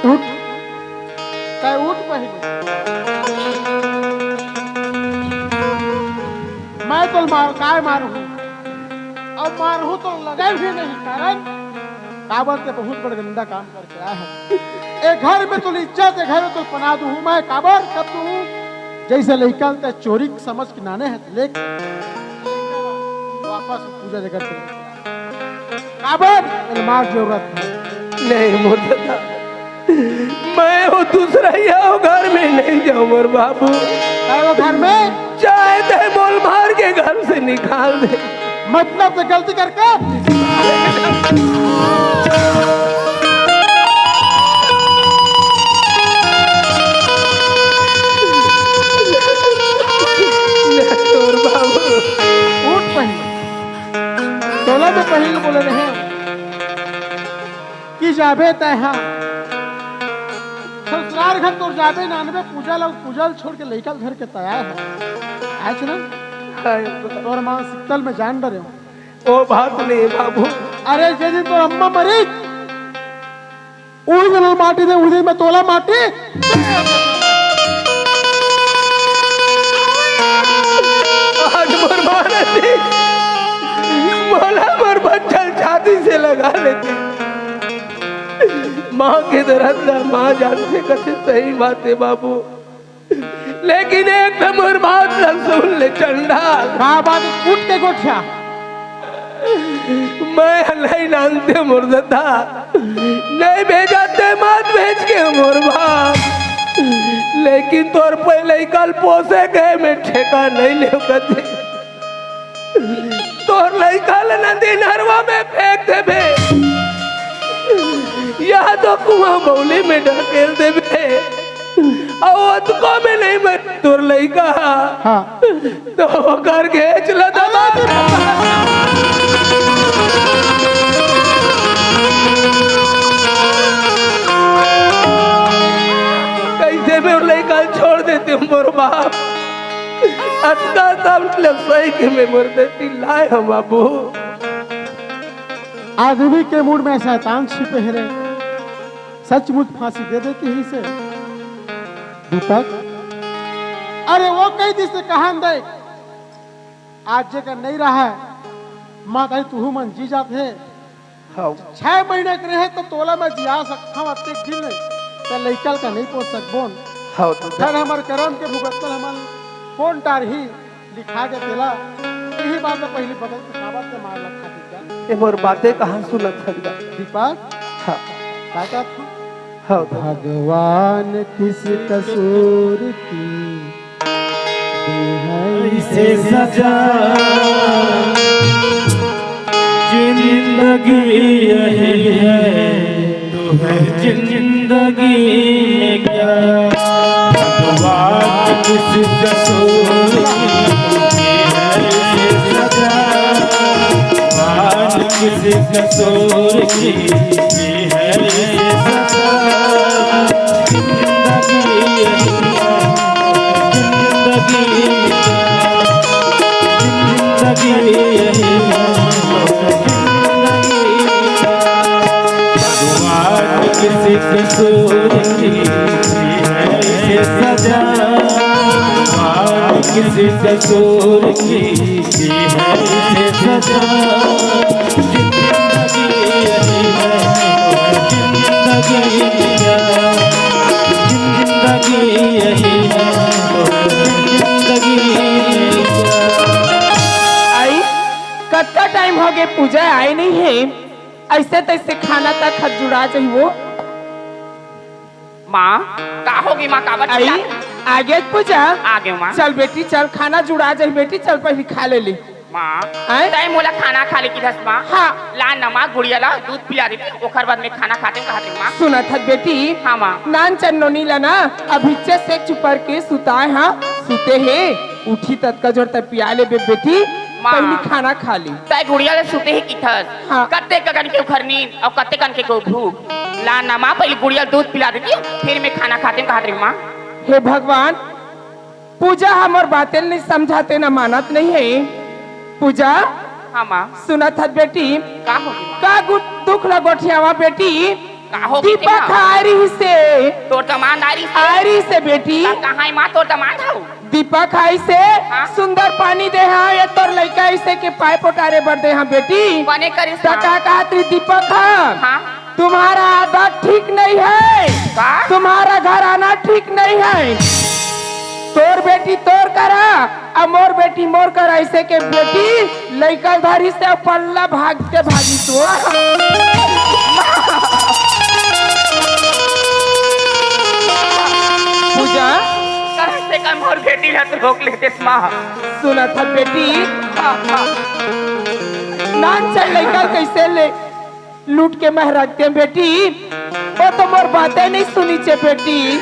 उठ, तैं उठ पहले। मैं तो मार, काय मारहूँ? अब मारहूँ तो लगे भी नहीं, कारण काबर ते बहुत बड़ गंदा काम करके आया है। ए घर में तो इज्जत, ए घर में तो पना दूँ मैं, काबर कर दूँ? जैसे लइका ल ते चोरी समझ के लाने हस, लेके वापस पूजा जगह पे। काबर? एला मार जरूरत हे। नहीं मोर दादा, मैं वो दूसरा या वो घर में नहीं जाऊँ मोर बाबू। काय वो घर में? चाहे ते मोला मार के घर से निकाल दे। मतलब ते गलती करके? नहीं मोर बाबू। उठ पहले। तोला में पहले बोले रहे कि जाबे तैं हा ससुराल घर, तोर जाबे नानबे पूजा ल, पूजा ल छोड़ के लइका ल धर के तैं आय हा। आज ना हाय। तोर माँ शीतल में जान डरे हो। वो बात नहीं बाबू। अरे जे दिन तोर अम्मा मरी, उही दिन माटी दे, उही दिन मैं तोला माटी। आज मोर माँ रहती, मोला मोर बच्चा ल छाती से लगा लेती। माँ के दरद ला माँ जानथे कथे, सही बात हे बाबू। लेकिन एक तो मोर बात ला सुन ले चंडाल। का बात? उठ के गोठिया। मैं नहीं नानते मोर दादा, नहीं भेजते मत भेज के मोर बाप। लेकिन तोर पहले ही कल पोसे गए में ठेका नहीं ले कथे। तोर लइका ल नदी नरवा में फेंक देबे, या तो कुआं बौली में ढकेल देबे, अउ ओतको में नहीं मर तोर लइका। हाँ। तो ओकर घेंच ल दबा। कैसे मोर लइका ल छोड़ देते मोर बाप। अतका सब ले सही के मैं मोर बेटी लाए हंव बाबू। आदमी के मुड़ में शैतान छिपे हे रे, सचमुच फांसी दे दे के ही से। दीपक, अरे वो कही दिस कहान दे, आज जेकर नहीं रहा है, माँ कही तुहू मन जी जात हे, हव। छह महीना के रहे त तोला मैं जिया सकथंव, अतेक दिन ले त लइका ल का नइ पोस सकबोन। हव तो फेर हमर करम के भुगतना हमन कोन टारही लिखा के तेला। इही बात ल पहिली बदल के काबर ते मार लखा दीपक। ए मोर बाते कहाँ सुनत हन गा? दीपक, हाँ। का कहत हूँ? हव तो। भगवान किस कसूर की दी है इसे सजा। जिंदगी यही है तो है जिंदगी में क्या? भगवान किस कसूर की दी है इसे सजा? भगवान किस कसूर की दी है इसे सजा? जिंदगी यही है, जिंदगी, जिंदगी यही है, जिंदगी। भगवान किसी कसूर की है इसे सजा, भगवान किसी कसूर की दी है इसे सजा। जिंदगी यही है, जिंदगी क्या, जिंदगी यही है, जिंदगी क्या। आई, कतका टाइम हो गे पूजा आए नहीं है, ऐसे तैसे खाना तक खत जुड़ा जाही वो। माँ, का होगे माँ, काबर आई, चिल्लात? आ गे पूजा। आ गे माँ। चल बेटी चल, खाना जुड़ा जाही बेटी, चल पहिली खा ले ले। माँ, आय? तैं मोला खाना खा ले किथस माँ। हाँ। ला न माँ, गुड़िया ला दूध पिला देती, ओखर बाद में खाना खाते कहते माँ। सुनत हस बेटी? हाँ माँ। नान चन नोनी ला ना अभिच्चे से चुपर के सुताए हाँ, सुते हे, उठी ततका जोर तक पिया ले बे बेटी। माँ। पहली खाना खा ली। तै गुड़िया ले सुते हे किथस। हाँ। कत्ते कन के ओखर नींद अउ कत्ते कन के ओखर भूख। ला ना माँ, पहली गुड़िया ल दूध पिला देती हूँ, फिर मैं खाना खाती हूँ, कहत रही माँ। हे भगवान, पूजा हमर बातें नहीं समझाते, ना मानत नहीं है। पूजा, हाँ माँ। सुनत हस बेटी? का हो गे माँ? का गु-, दुख ला गोठियावा बेटी? का हो गे दीपक माँ? आय रहिसे। तोर दमांद आय रहिसे? आय रहिसे बेटी। त कहाँ हे माँ तोर दमांद हव? दीपक आइसे, हाँ? सुंदर पानी दे हँव, ये तोर लइका आइसे के पाय पोटारे बर दे हँव बेटी। बने करिस त माँ। का कहत रही दीपक ह? हाँ। तुम्हारा आदत ठीक नहीं है, का? तुम्हारा घराना ठीक नहीं है। तोर बेटी तोर करा, अउ मोर बेटी मोर करा, अइसे के बेटी लइका धरिस अउ पल्ला भागते भागिस वो। पूजा, कम से कम मोर बेटी ला तो रोक लेते माँ। सुनत हस बेटी, हाँ, हाँ। नान चल लइका कइसे ले लूट के मैं रख देंव बेटी, वो तो मोर बातें नहीं सुनिस हे बेटी।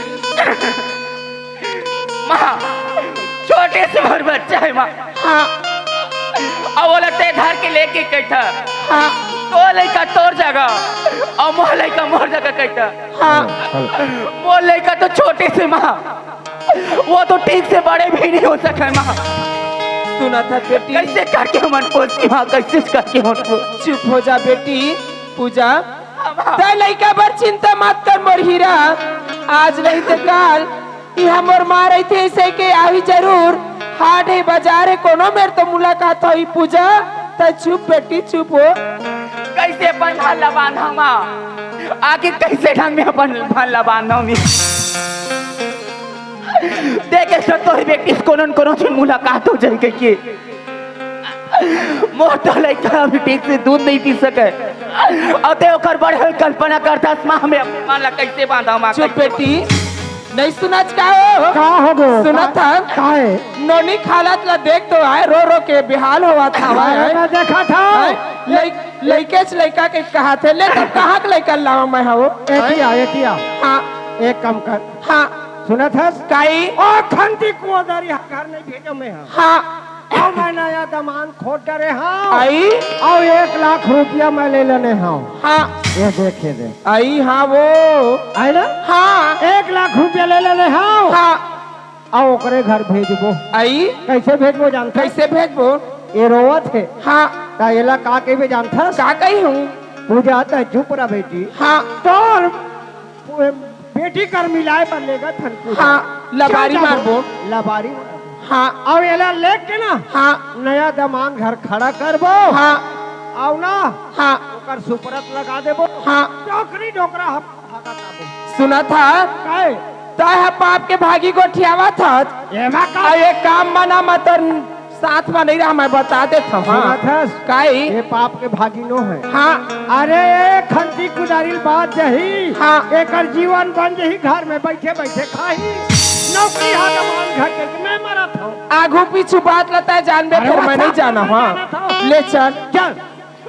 माँ, छोटे से मोर बच्चा हे माँ। हाँ। अउ ओला तैं धर के लेके कहिथस। हाँ। तोर लइका तोर जगह, अउ मोर लइका मोर जगह कहिथस। हाँ। मोर लइका तो छोटे से माँ, वो तो ठीक से बड़े भी नहीं हो सके माँ। सुनत हस बेटी? कइसे करके हमन पोसही माँ, कइसे करके हमन पोसही? चुप हो जा बेटी। पूजा, हाँ माँ। तैं लइका बर चिंता मत कर मोर हीरा, आज नहीं त काल इहाँ मोर माँ रहिथे, अइसे के आही जरूर। हाट हे, बाजार हे, कोनो मेर तो मुलाकात होही। पूजा, तैं चुप बेटी, चुप हो। कइसे अपन घर ला बांधव माँ? आखिर कइसे ढंग में अपन घर ला बांधव मैं? देखे से तोर बेटी से कोनो न कोनो दिन मुलाकात हो जाही कहिके। मोर तो लइका अभी ठीक से दूध नहीं पी सके, अउ तैं ओकर बड़े होय कल्पना करथस माँ, मैं अपन मन ला कइसे बांधव माँ, चुप कइसे बेटी, नहीं सुनत का हो? का हो गे? सुनत हस? का हे? नोनी के हालत ला देख तो आय, रो रो के बेहाल होवत हवय। अरे, मैं देखत हँव। आय, लइ-, लइकेच लइका के कहत हे, ले तब कहाँ के लइका लावँव मैं हव? एती आ, एती आ। हाँ। एक काम कर। हाँ। सुनत हस? काई? ओ खंती कुआदारी हा घर नहीं भेजँव मैं हा। हाँ। अउ मैं नया दमांद खोज डरे हँव। आई? अउ एक लाख रुपया मैं ले लेने हँव। हाँ। ये देख, ये देख। आई, हाँ वो। आय ना? हाँ। एक लाख रुपया ले लेने हँव। हाँ। अउ ओकरे घर भेजबो। आई? कइसे भेजबो जानथस? कइसे भेजबो? ये रोवत हे। हाँ। त एला का कहिबे जानथस? का कहिहूँ? पूजा, तैं चुप रह बेटी। हाँ। तोर बेटी कर मिलाय बर लेगत हन पूजा। हाँ, लबारी चल जाबो। मारबो। लबारी मारबो। हाँ। अउ एला लेके ना, हाँ। नया दमांद घर खड़ा करबो। हाँ। अउ ना, हाँ। ओकर सुपरत लगा देबो। हाँ। डोकरी डोकरा हम भागत आबो। सुनत हस? काय? तैं ह पाप के भागी गोठियावत हस। एमा का? अउ ये काम मना मत साथ म नहीं रहा, मैं बता देत हँव, हाँ। सुनत हस? काई? ये पाप के भागी नो हे। हाँ। अरे, ये खंती कुदारी ल बाँच जाही। हाँ। एकर जीवन बन जाही, घर में बइठे बइठे खाही। नौकरी हा दमांद घर के, मैं मरत हँव। आगू पीछू बात ल तैं जानबे, अरे, फेर वो मैं नहीं अच्छा, जानँव, मैं हाँ। जानत हँव। ले चल। चल।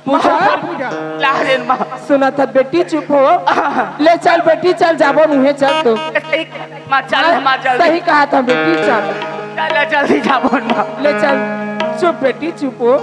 पूजा। हाँ, पूजा। ला रे माँ। सुनत हस बेटी, चुप हो। ले चल बेटी, चल जाबो, मुँहे चल तो। सही, माँ, चल, हाँ, माँ, चल। सही कहत हँव बेटी, चल। चल, जल्दी जाबो ना। ले चल, चुप बेटी, चुप हो।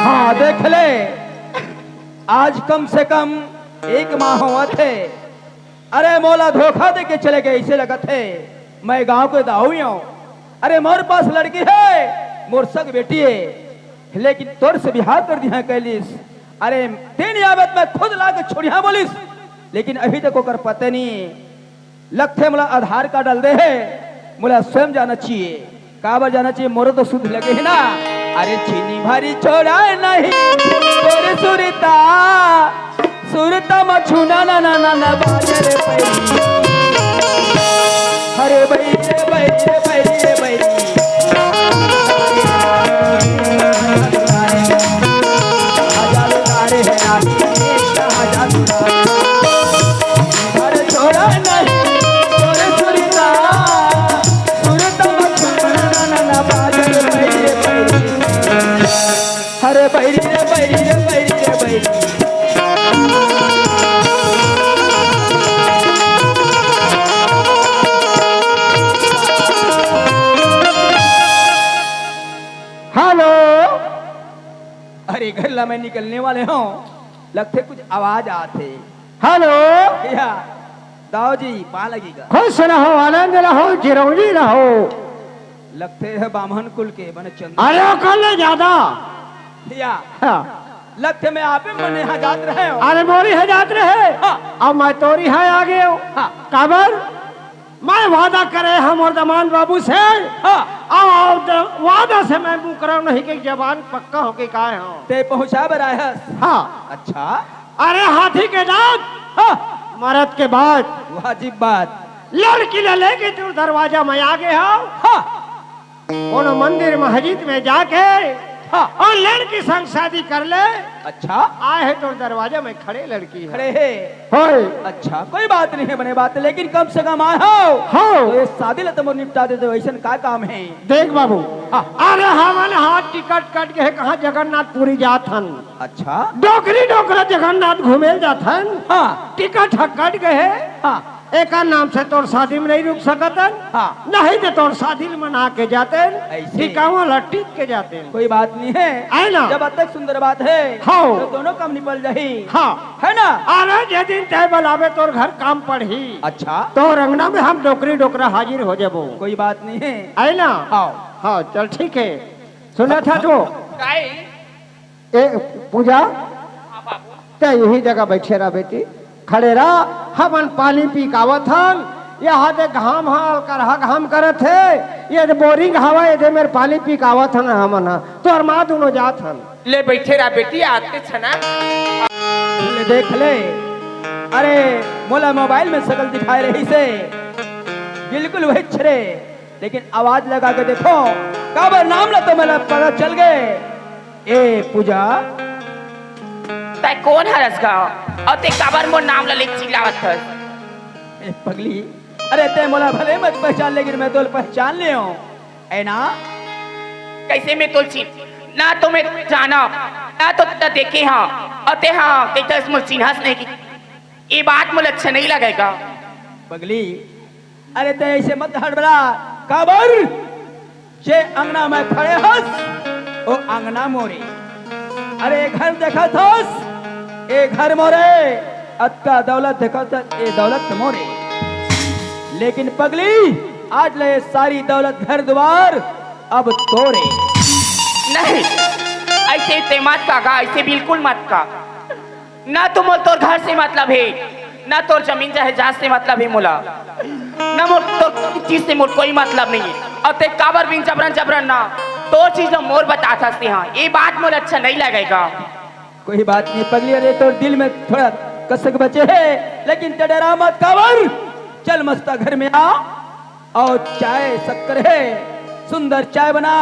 हाँ, देख ले, आज कम से कम एक माह होवत हे। अरे, मोला धोखा दे के चले गे, अइसे लगत हे मैं गाँव के दाऊ अँव। अरे, मोर पास लड़की हे, मोर सग बेटी हे, लेकिन तोर से बिहाव कर दिहा कहिलिस। अरे, तेन यावत मैं खुद ला के छोड़िहा बोलिस, लेकिन अभी तक ओकर पता नहीं। लगथे मोला आधार कार्ड ल दे हे, मोला स्वयं जाना चाहिए। काबर जाना चाहिए, मोरो तो सुध लगे हे ना। अरे चीनी भारी छोड़ा नहीं, तोर सुरता, सुरता म छूना ना, ना, ना, ना, बाजे रे पैरी। अरे बैरी रे बैरी रे बैरी रे बैरी। अरे छोड़ा नहीं तोर सुरता, सुरता मत छोड़ा ना, ना, ना, बादल बैरी रे बैरी। अरे बैरी रे बैरी रे बैरी रे बैरी। हेलो। अरे घर ला मैं निकलने वाले हूँ, लगथे कुछ आवाज आथे। हेलो। या दाऊ जी, पाँव लगी का? खुश रहो, आनंद रहो, चिरौंजी रहो। लगथे है बाम्हन कुल के बने चंद। अरे ओकर ले ज्यादा। या। हाँ। लगथे मैं आपे मन यहाँ जात रहे हूँ। अरे मोर इहाँ जात रहे। हाँ। अब मैं तोर इहाँ आ गए हूँ। हाँ। काबर? मैं वादा करे हूँ मोर दमांद बाबू से। हाँ। अब, अब द-, वादा से मैं मुकरव नहीं कि जबान पक्का होके काय हूँ। ते पहुँचा बर आए हस। हाँ। अच्छा। अरे हाथी के दांत, हाँ। मरद के बात। वाजिब बात। लड़की ला लेके तोर दरवाजा में आ गए हूँ। हाँ। कोनो मंदिर मस्जिद में जाके, हाँ। अउ लड़की संग शादी कर ले। अच्छा। आए हे तोर दरवाजा में खड़े लड़की हे। खड़े हे। होय। अच्छा, कोई बात नहीं है, बने बात है, लेकिन कम से कम आए हो। हाँ। तो ये शादी ला तो मोर निपटा देते, वैसन का काम है? देख बाबू, हाँ। अरे हमन हाथ टिकट कट के कहाँ जगन्नाथपुरी जात हन। अच्छा। डोकरी डोकरा जगन्नाथ घूमे ल जात हन। हाँ। टिकट ह कट गए हे। हाँ। एकर नाम से तोर शादी में नहीं रुक सकत हन। हाँ। नहीं तो तोर शादी ल मना के जाते हन। ऐसे। टिकावा ल टीक के जाते हन। कोई बात नहीं है। है ना? जब अतक सुंदर बात है, हाँ। तो दोनों काम निपट जाही। हाँ। है ना? अरे जे दिन तय बलावे तोर घर काम पड़ही। अच्छा। तोर अंगना में हम डोकरी डोकरा हाजिर हो जाबो। कोई बात नहीं है। है ना? हाँ। हाँ, चल ठीक है। सुनत हस तो। काई? ए, पूजा, हाँ बाबू। ते यही जगह बैठे रह बेटी, खड़े रह। हमन पानी पी के आवत हन, यहाँ दे घाम हा, अलकरहा घाम करत हे, ये दे बोरिंग हवा, ये दे मेर पानी पी के आवत हन हमन हा, तोर माँ दुनों जात हन। ले बैठे रह बेटी, आते छना। ले देख ले, अरे मोला मोबाइल में सकल दिखाए रहिसे, बिल्कुल वही छरे। लेकिन आवाज लगा के देखो, काबर नाम ला तो मोला पता चल गए। ए पूजा। तै कोन हरस गा? अउ तै काबर मोर नाम ला लेके चिल्लावत हस? ए पगली, अरे तै मोला भले मत पहचान, लेकिन मैं तोला पहचान ले हूँ, है ना? कैसे मैं तोला चिन-, ना तो मैं जाना, ना तो तै देखे हाँ, अउ तै हाँ, कहिथस मोला चिन्हस नहीं कि ये बात मोला अच्छा नहीं लगेगा। पगली, अरे तै ऐसे मत हड़बड़ा, काबर? जे अंगना में खड़े हस, ओ अंगना मोरे। अरे ए घर देखत हस, ए घर मोरे, अतका दौलत देखत हस, ए दौलत मोरे। लेकिन पगली, आज ले सारी दौलत घर द्वार अब तोरे। नहीं, ऐसे ते मत का, ऐसे बिल्कुल मत का। ना तो मोला तोर घर से मतलब हे, ना तोर जमीन जायदाद से मतलब हे मोला, ना मोला तोर चीज से मोला कोई मतलब नहीं हे। अउ ते काबर बिन जबरन जबरन ना तोर चीज ला मोला बतात हस ते हाँ, ये बात मोला अच्छा नहीं लगेगा। कोई बात नहीं पगली, अरे तोर दिल में थोड़ा कसक बचे हे, लेकिन ते डरा मत काबर, चल मस्ता घर में आ। अउ चाय शक्कर हे, सुंदर चाय बना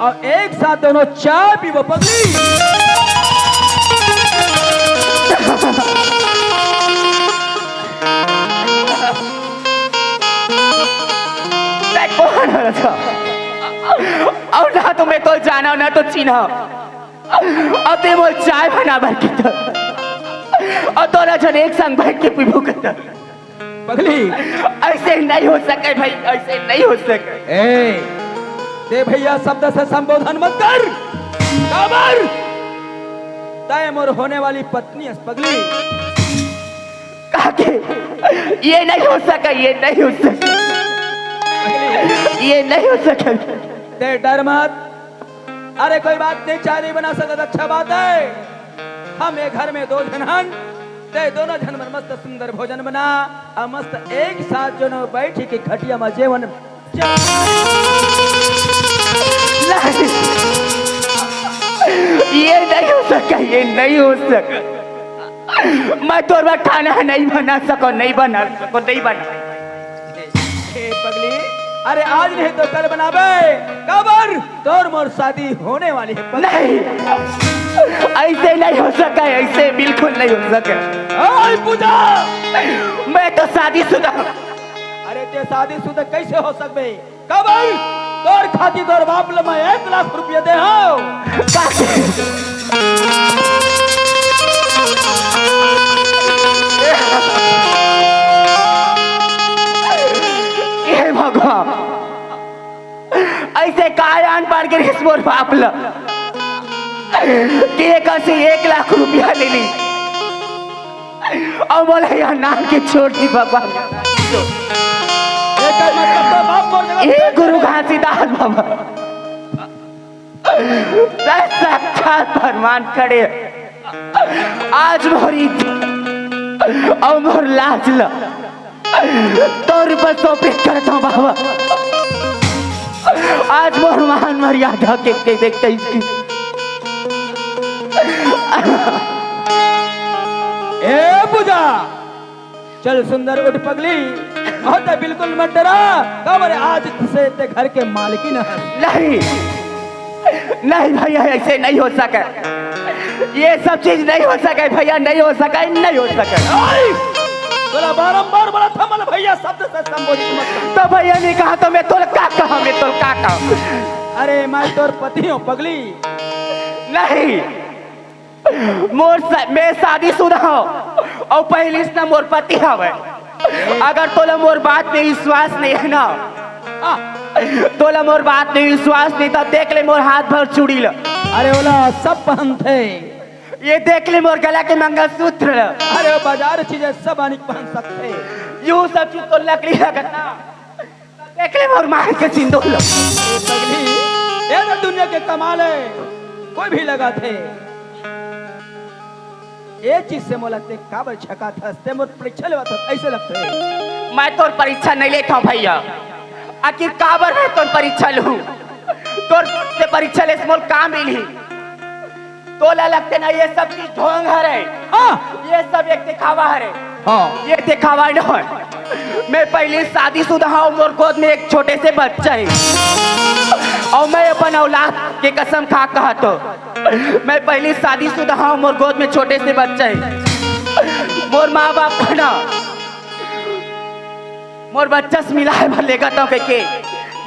अउ एक साथ दोनों चाय पीबो पगली। तै कोन हरस? अउ ना तो मैं तोला जानव, ना तो चिन्हव। अउ ते मोला चाय बना बर कहिथस। अउ तोला झन एक संग बैठ के पीबो कहिथस। पगली। ऐसे नहीं हो सके भाई, ऐसे नहीं हो सके। ए, ते भैया शब्द से संबोधन मत कर। काबर? तय मोर होने वाली पत्नी हस पगली। काके? ये नहीं हो सके, ये नहीं हो सके। पगली। ये नहीं हो सके। ते डर मत। अरे कोई बात नहीं, चाय नहीं बना सकत, अच्छा बात है। हम ये घर में दो झन हन, ते दोनों झन मन मस्त सुंदर भोजन बना, अउ मस्त एक साथ जो न बैठ के खटिया में जेवन। नहीं, ये नहीं हो सका, ये नहीं हो सका। मैं तोर बर खाना नहीं बना सको, नहीं बना सको, नहीं बना। अरे आज नहीं तो कल बनाबे। काबर? तोर मोर शादी होने वाली है। नहीं, ऐसे नहीं हो सके, ऐसे बिल्कुल नहीं हो सके। ओए पूजा, मैं तो शादीशुदा हूँ। अरे ते शादीशुदा कैसे हो सकबे? काबर? तोर खातिर तोर बाप ल मैं एक लाख रुपया दे हूँ। हे भगवान, ऐसे काय आन पड़ गे रिहिस मोर बाप ल कि एकर से एक लाख रुपया ले ली अउ मोला यहाँ नान के छोड़ दी भगवान। एकर मतलब तो बाप मोर जगह हे गुरु घासीदास बाबा, तैं साक्षात प्रमाण खड़े। आज मोर इज्जत अउ मोर लाज ल तोर ऊपर सौंपे करत हूँ बाबा। आज मोर मान मर्यादा के, के, के, के, के। ए पूजा, चल सुंदर उठ पगली, अउ ते बिल्कुल मत डरा, काबर आज से ते घर के मालकिन हस। नहीं, नहीं भैया, ऐसे नहीं हो सके, ये सब चीज नहीं हो सके भैया, नहीं हो सके, नहीं हो सके। नहीं! तोला बारंबार बोलत हँव, मोला भैया शब्द से संबोधित मत कर। तो भैया नहीं कहा तो मैं तोला का कहा, मैं तोला का कहा? अरे मैं तोर पति हूँ पगली। नहीं, मोर सा-, मैं शादीशुदा हूँ अउ पहिली से ना मोर पति हवय। अगर तोला मोर बात में विश्वास नहीं है ना, हाँ। तोला मोर बात में विश्वास नहीं त देख ले मोर हाथ भर चूड़ी ल। अरे ओला सब पहनथे। ये देख ले मोर गला के मंगलसूत्र ल। अरे वो बाजार चीज हे, सब आनी पहन सकथे। यू सब चीज तो नकली लगत ना। देख ले मोर मांग के सिंदूर ल। ए पगली, ये तो दुनिया के कमाल हे, कोई भी लगाथे। ये चीज से मोला ते काबर छकाथस, ते मोर परीक्षा लेवत हस, ऐसे लगथे। मैं तोर परीक्षा नहीं लेत हँव भैया। आखिर काबर मैं तोर परीक्षा लूँ? तोर से परीक्षा ले से मोला का मिलही? तोला लगथे ना ये सब चीज ढोंग हरे। हाँ। ये सब एक दिखावा हरे। हाँ। ये दिखावा नोहे। मैं पहिली शादीशुदा हँव, मोर गोद में एक छोटे से बच्चा हे अउ मैं अपन औलाद के कसम खा कहत हँव, मैं पहिली शादीशुदा हँव, मोर गोद में छोटे से बच्चा हे। मोर माँ बाप हे ना, मोर बच्चा से मिलाय बर लेगत हँव कहिके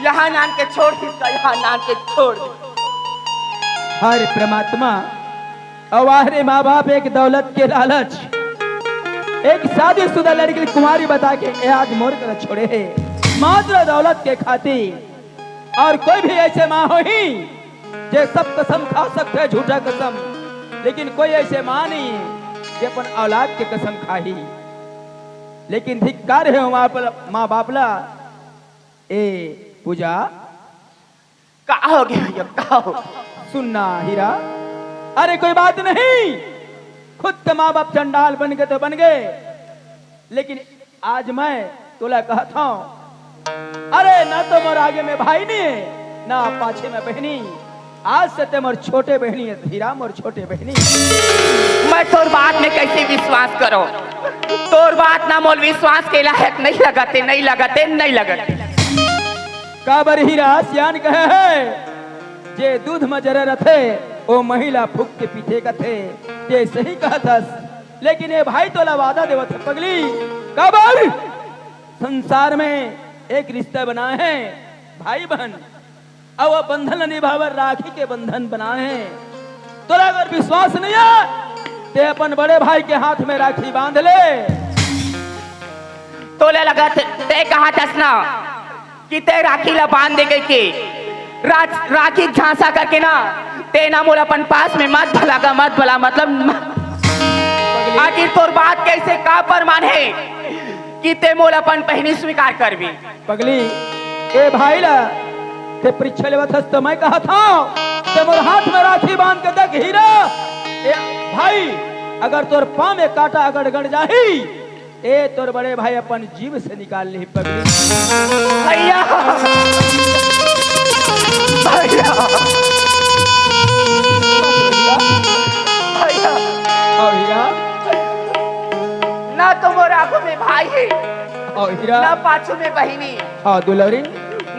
यहाँ नान के छोड़ दिस, यहाँ नान के छोड़ दिस। हरे परमात्मा, अउ हरे माँ बाप एक दौलत के लालच, एक शादीशुदा लड़की ल कुंवारी बता के ए आज मोर करा छोड़े हे, मात्र दौलत के खातिर। अउ कोई भी ऐसे माँ होही जे सब कसम खा सकथे, झूठा कसम, लेकिन कोई ऐसे माँ नहीं हे जे अपन औलाद के कसम खाही। लेकिन धिक्कार हे माँ बाप ला। ए पूजा, का हो गया भैया, का हो? सुन ना हीरा, अरे कोई बात नहीं, खुद के माँ बाप चंडाल बन गे तो बन गे, लेकिन आज मैं तोला कहत हँव, अरे ना तो मोर आगे में भाई नहीं हे, ना पाछे में बहिनी। आज से ते मोर छोटे बहिनी हे हीरा, मोर छोटे बहिनी। मैं तोर बात में कैसे विश्वास करों? तोर बात ना मोला विश्वास के लायक नहीं लगत हे, नहीं लगत हे, नहीं लगत हे। काबर हीरा सियान कहे हे, जे दूध म जरे रथे, ओ मही ला फूँक के पीथे कथे। ते सही कहत हस, लेकिन ए भाई तोला वादा देवत हे पगली। काबर? संसार में एक रिश्ता बनाए हे भाई बहन, अउ वो बंधन ल निभावर राखी के बंधन बनाए हे। तोला अगर विश्वास नहीं हे, ते अपन बड़े भाई के हाथ में राखी बांध ले। तोला लगत, ते कहत हस ना कि ते राखी ला बांध दे कहिके, रा-, राखी झांसा करके ना, ते ना मोला अपन पास में मत भला गा, मत भला, मतलब म-, आखिर तोर बात के ऐसे का प्रमाण हे कि ते मोला अपन बहिनी स्वीकार करबे? पगली, ए भाई ला ते परीक्षा लेवत हस, तो मैं कहत हँव, ते मोर हाथ में राखी बांध के देख हीरा। ए भाई, अगर तोर पाँव में कांटा अगर गड़ जाही, ए तोर बड़े भाई अपन जीव से निकाल लेही पगली। भैया, भैया, भैया। अउ हीरा। ना तो मोर आगू में भाई हे, अउ हीरा। ना पाछू में बहिनी। हाँ दुलरी।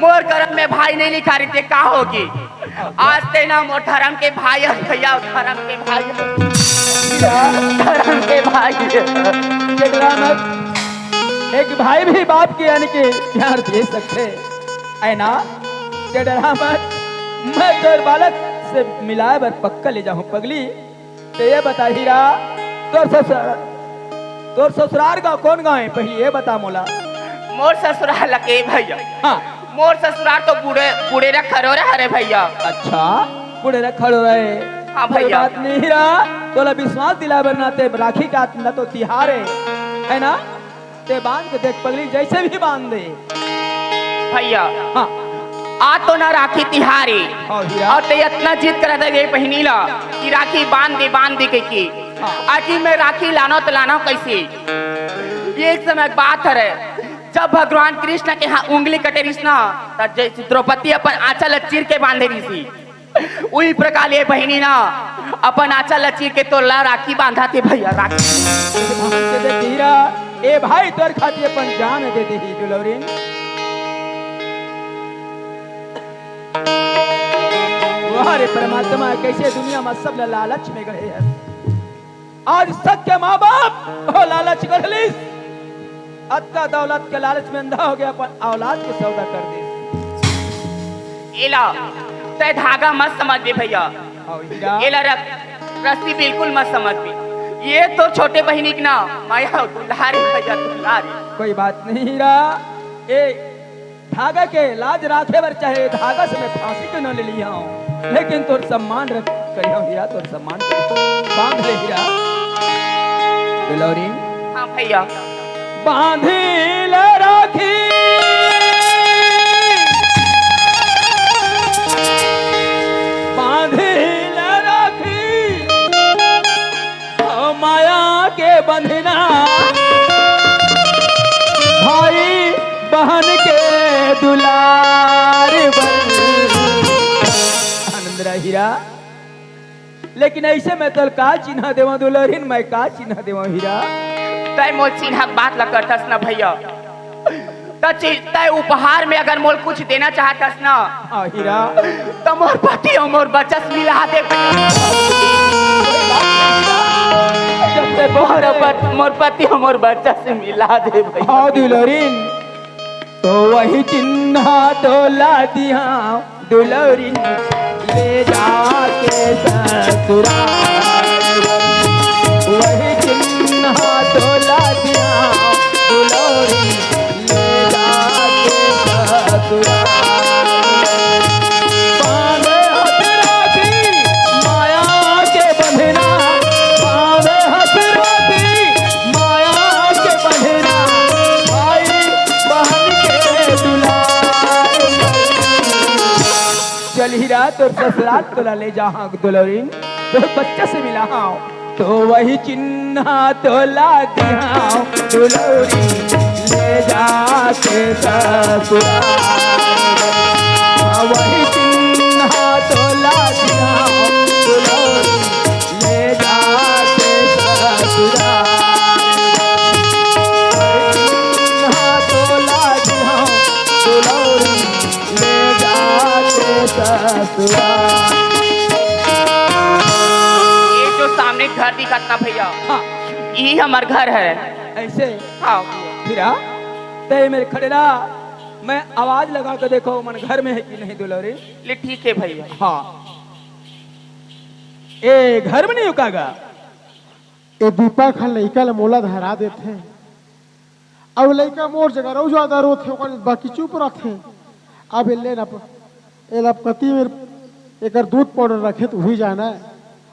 मोर करम में भाई नहीं लिखा रहिते, का होगे? आज ते ना मोर धरम के भाई हे भइया, धरम के भाई हे। धरम के भाई हे। डरा मत, एक भाई भी बाप के यानी के प्यार दे सकथे, हे ना? ते डरा मत, मैं तोर बालक से मिलाय बर पक्का ले जाहूं पगली। ते ये बता हीरा, तोर ससुर-, तोर ससुरार गाँव कोन गाँव हे? पहिली ये बता मोला। मोर ससुरार लगे भइया। हाँ। मोर ससुरार तो बूढ़े, बूढ़ेरा खरोरा हरे भइया। अच्छा, बूढ़ेरा खरोरा हे। हाँ कोई भइया। बात नहीं हीरा, तोला विश्वास दिलाय बर ना ते राखी के आज ना तो तिहार हे, हे ना? ते बांध के देख पगली, जइसे भी बांध दे। भइया, हाँ। आज तो ना राखी तिहार हे। हाँ हीरा। अउ ते अतना जिद करत हे ये बहिनी ला कि राखी बांध दे, बांध दे कहिके। हाँ। आखिर मैं राखी लानों त लानों कइसे? ये एक समय के बात हरे, जब भगवान कृष्ण के हाँ उंगली कटे रिहिस ना, त जइसे द्रौपदी अपन आंचल ला चीर के बांधे रिहिस, उही प्रकार ये बहिनी ना अपन आंचल ला चीर के तोला राखी बांधत हे भइया, राखी। बांध के देख हीरा, ए भाई तोर खातिर अपन जान दे देही दुलौरिन। वाह रे परमात्मा, कइसे दुनिया म सब ल लालच में गड़े हे। आज सच के माँ बाप ओ लालच कर लिस, अतका दौलत के लालच में अंधा होगे, अपन औलाद के सौदा कर दिस। एला तैं धागा मत समझबे भइया, अउ हीरा? एला रस-, रस्सी बिल्कुल मत समझबे। ये तोर छोटे बहिनी के ना मया अउ दुलार हे भइया, दुलार हे। कोई बात नहीं हीरा, ए धागा के लाज राखे बर चाहे धागा से मैं फांसी के न ले लिहा हूँ, लेकिन तोर सम्मान रख करिहा हूँ हीरा, तोर सम्मान करिहा हूँ। बांध ले हीरा। दुलौरी। हाँ भइया। बांधी ले राखी, बांधी ले राखी, ओ माया के बंधना, भाई बहन के दुलार बन। आनंद रह हीरा, लेकिन अइसे मैं तोला का चिन्हा देवंव दुलरिन, मैं का चिन्हा देवंव हीरा? तैं मोर चिन्हा के बात ला करथस ना भइया, त चि-, तैं उपहार में अगर मोला कुछ देना चाहथस ना, हाँ हीरा। त मोर पति अउ मोर बच्चा से मिला दे। जब तैं मोर पत-, मोर पति अउ मोर बच्चा से मिला दे भइया। हाँ दुलरिन, तो वही चिन्हा तोला दिहा दुलौरी ले जाके ससुराल। वही चिन्हा तोला दिहा दुलौरी ले जाके ससुराल। बांधे हाथ राखी माया के बंधना, बांधे हाथ राखी माया के बंधना, भाई बहन के दुलार। चल हीरा, तोर ससुराल तोला ले जाहा दुलौरिन, तोर बच्चा से मिलाहा। तो वही चिन्हा तोला दिहा दुलौरी ले जाके ससुराल। वही चिन्हा तोला दिहा दुलौरी ले जाके ससुराल। चिन्हा तोला दिहा दुलौरी ले जाके ससुराल। ये जो सामने घर दिखत ना भइया, हाँ। यही हमर घर हे। अइसे? हाँ। हीरा, तैं मेर खड़े रह, मैं आवाज लगा के देखंव, ओमन घर में हे कि नहीं दुलौरी। ले ठीक हे भइया। हाँ। ए घर में नहीं हो का गा? ए दीपक ह लइका ल मोला धरा देथे, अउ लइका मोर जगह अउ जादा रोथे, ओकर बाकी चुप रथे। अब एले न प-, एला पति मेर एकर दूध पाउडर रखे त हुई जाना,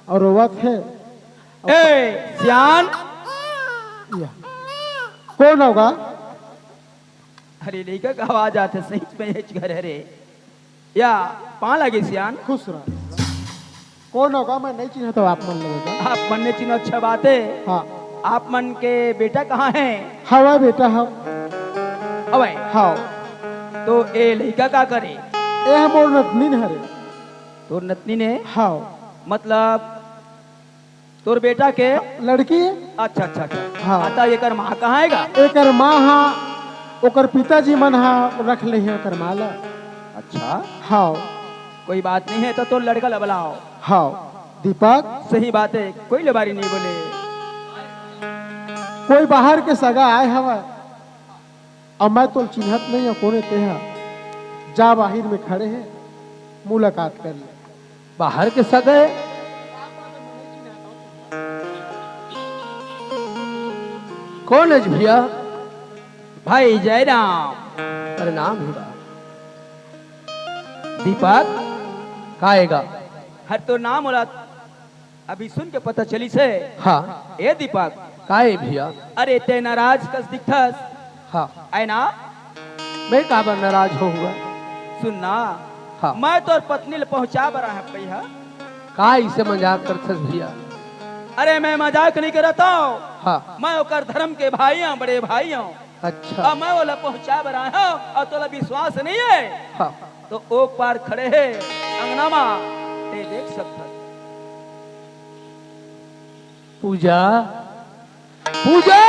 अउ रोवत हे। ए, सियान। या। कोन होगा? अरे, लइका के आवाज आथे, सही में हेच घर हरे। या, पाँव लागे सियान। खुश रह। कोन होगा, मैं नहीं चिन्हत हँव आप मन लोगों का। आप मन नहीं चिन्हव, अच्छा बात हे। हाँ। आप मन के बेटा कहाँ हे? हवय बेटा, हम। हवय? हाँ। तो ए लइका का करे? ए ह मोर नतनीन हरे। तोर नतनीन हे? हाँ। मतलब तोर बेटा के लड़की? अच्छा, अच्छा, अच्छा। हाँ। हाँ, त एकर माँ कहाँ हे गा? एकर माँ हा, ओकर पिताजी मन हा रख ले हे एकर माँ ला। अच्छा। हाँ। कोई बात नहीं है, तो तोर लड़का ला बलाओ। हाँ। दीपक। सही बात है, कोई लबारी नहीं बोले। कोई बाहर के सगा आए हवय, अउ मैं तो चिन्हत नहीं हूँ, कोने तेहा। जा, बाहिर में खड़े हैं, मुलाकात कर ले। बाहर के सगा? कौन है भैया? भाई जयराम। प्रणाम भैया। दीपक। का आएगा? हर तो नाम ओला अभी सुन के पता चलिस हे। हाँ। ए दीपक। का ए भैया? अरे, ते नाराज कस दिखथस। हाँ। आय ना? मैं काबर नाराज होहूँगा? सुन ना। हाँ। मैं तोर पत्नी ल पहुँचा बर आए हँव पइहा। का इसे मजाक करथस भैया? अरे, मैं मजाक नहीं करत हँव। हाँ। मैं ओकर धर्म के भाई हँव, बड़े भाई हँव। अच्छा। अब मैं ओला पहुँचा बर आए हँव, अउ तोला विश्वास नहीं है। हाँ। तो ओ पार खड़े हे अंगना मा, ते देख सकथस। पूजा, पूजा।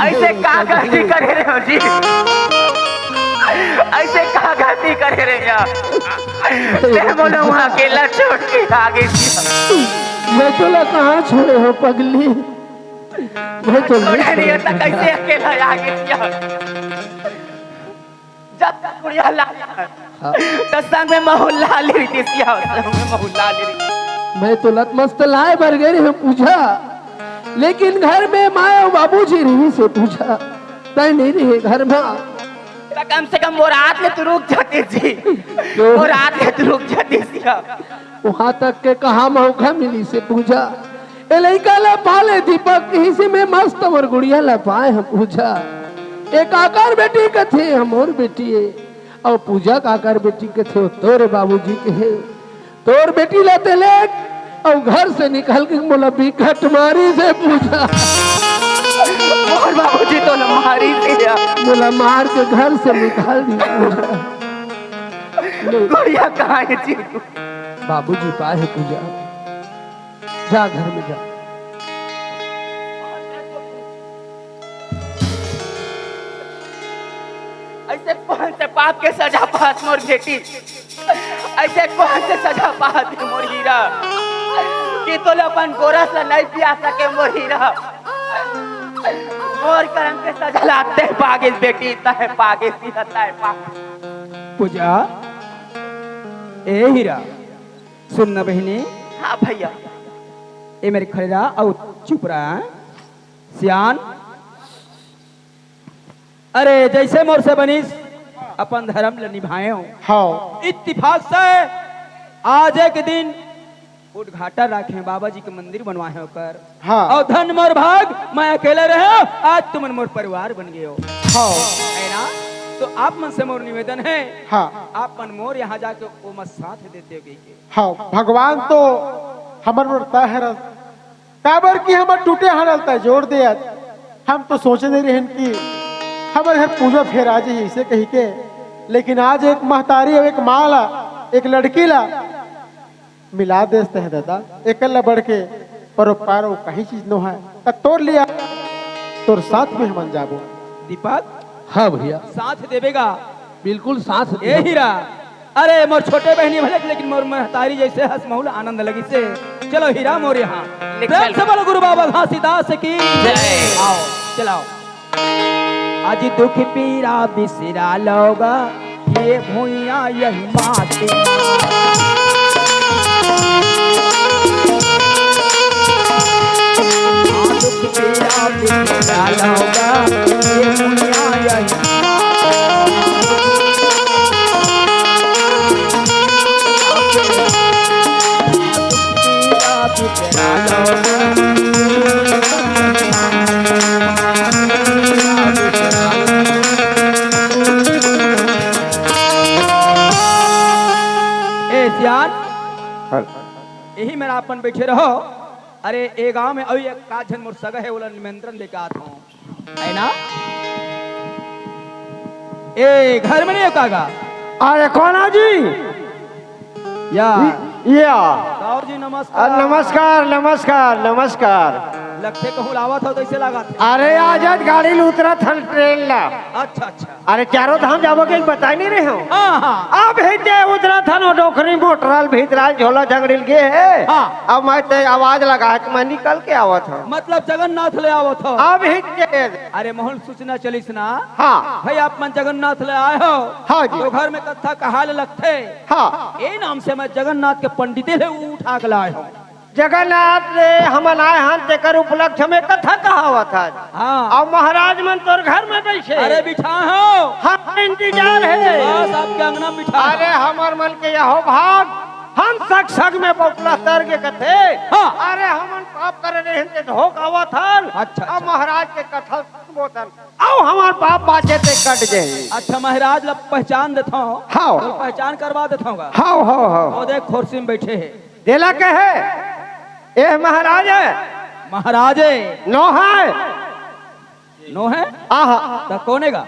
अइसे का गलती करे रहे हँव जी? अइसे का गलती करे रहे हँव? ते मोला उहाँ अकेला छोड़ के आ गे जी। मैं तोला कहाँ छोड़े हँव पगली? मैं तो छोड़े नहीं हँव। त कइसे अकेला आ गे जी? जब तक गुड़िया ला, हाँ। त संग में महू ला ले रहितिस, संग में महू ला ले रहितिस। मैं तो लतमस्त लाए बर गे रहेंव पूजा, लेकिन घर में माय अउ बाबूजी रहिस हे पूजा, तैं नहीं रहे घर में। त कम से कम मोर हाथ ले तो रुक जातिस जी। क्यों? मोर हाथ ले तो रुक जातिस। उहाँ तक के कहाँ मौका मिलिस हे पूजा? ए लइका ला पाले दीपक, इही से मैं मस्त मोर गुड़िया ला पाए हँव पूजा। ए काकर बेटी कथे, हमर बेटी ए। अउ पूजा काकर बेटी कथे, ओ तोर बाबूजी के हे। तोर बेटी ला ते ले अउ घर से निकाल के मोला बिकट मारिस हे पूजा। मोर बाबूजी तो न मारिस हे। मोला मार के घर से निकाल दिस पूजा। गुड़िया कहाँ हे जी? बाबूजी पाए हे पूजा। जा घर में जा। अइसे कौन से पाप के सजा पात मोर बेटी? अइसे कौन से सजा पात हे मोर हीरा? कि तोला अपन गोरस ला नहीं पिया सके मोर हीरा। मोर करम के सजा ला तैं पागेस बेटी, तैं पागेस हीरा, तैं पागेस। पूजा, ए हीरा, सुन न बहिनी। हाँ भैया। ए मेर खड़े रह अउ चुप रह, सियान। अरे, जइसे मोर से बनिस, अपन धरम ल निभाएंव। हाँ। इत्तिफाक से आज एक दिन उद्घाटन राखे, बाबा जी के मंदिर बनवाए ओकर। हाँ। अउ धन मोर भाग, मैं अकेला रहेंव, आज तुमन मोर परिवार बन गे हो। हाँ। है ना? तो आप मन से मोर निवेदन हे, हाँ। आप मन मोर यहाँ जाके ओमा साथ देते हो कहिके। हाँ, भगवान तो हमर बर तय हरस, काबर कि हमर टूटे हाथ ल तय जोड़ देत। हम तो सोचे नहीं रहेन कि हमर घर पूजा फेर आ जाही अइसे कहिके, लेकिन आज एक महतारी अउ एक माँ ला, एक लड़की ला मिला देस तैं दादा, एकर ले बढ़ के परोपकार अउ कहीं चीज नोहय। त तोर लिया, तोर साथ में हमन जाबो। दीपक। हाँ भैया। साथ देबे गा? बिल्कुल साथ ए देबो। हीरा, अरे मोर छोटे बहिनी भले, लेकिन मोर महतारी जइसे हँस महू ल आनंद लगिस हे। चलो हीरा मोर यहाँ। ले प्रेम चल। से बोलो गुरु बाबा घासीदास की। जय। आओ, चलाओ। आज दुख पीरा बिसरा लोगा, ये भुइयां यही माटी। आज दुख पीरा बिसरा लोगा, ये भुइयां यही ए सियान, हल। यही मेर अपन बैठे रहो। अरे, ए गांव में अउ एक आध झन मोर सगा हे, ओला निमंत्रण दे के आत हूँ। है ना? ए, घर में नहीं हो काका? अरे, कौन आ जी? या। इ-, या। साहू जी, नमस्कार। अ, नमस्कार, नमस्कार, नमस्कार। लगथे कहूँ लावत हो, तइसे लागत हे। अरे, आज, आज गाड़ी ले उतरत हन ट्रेन ला। अच्छा, अच्छा। अरे, चारों धाम जाबो के बताय नइ रहे हो? हाँ, हाँ। अब ही ते उतरत हन, वो डोकरी मोटराल भीतराल झोला झंगड़िल गे हे। हाँ। अब मैं ते आवाज लगाय त मैं निकल के आवत हँव। मतलब जगन्नाथ ले आवत हो? अब ही ते। अरे, महूँ ल सूचना चलिस ना। हाँ। भाई, आप मन जगन्नाथ ले आय हो। हाँ जी। तो घर में कथा कहाय ल लगथे। हाँ। ए नाम से मैं जगन्नाथ के पंडिते ले उठा के लाय हँव। जगन्नाथ ले हमन आय हन, तेकर उपलक्ष्य में कथा कहावत हन। हाँ। अउ महाराज मन तोर घर में बइठे। अरे बिठा हो। हाँ, इंतजार हे। बस आपके अंगना में बिठा हो। अरे हमर मन के यहो भाग, हम सग सग में बउकला तर के कथे। हाँ। अरे हमन पाप करे रहेन ते धोख आवत हन। अच्छा, अब अच्छा। महाराज के कथा सुनबो तन। अउ हमर पाप बाचे ते कट जाही। अच्छा, महाराज ला पहचान देथव। हाँ। तो पहचान करवा देथव गा। हाँ, हाँ, हाँ। वो देख, खुर्सी में बइठे हे। तेला कहे, ए महाराज हे। महाराज हे। नोहे। नोहे? आहा। त कोन हे गा?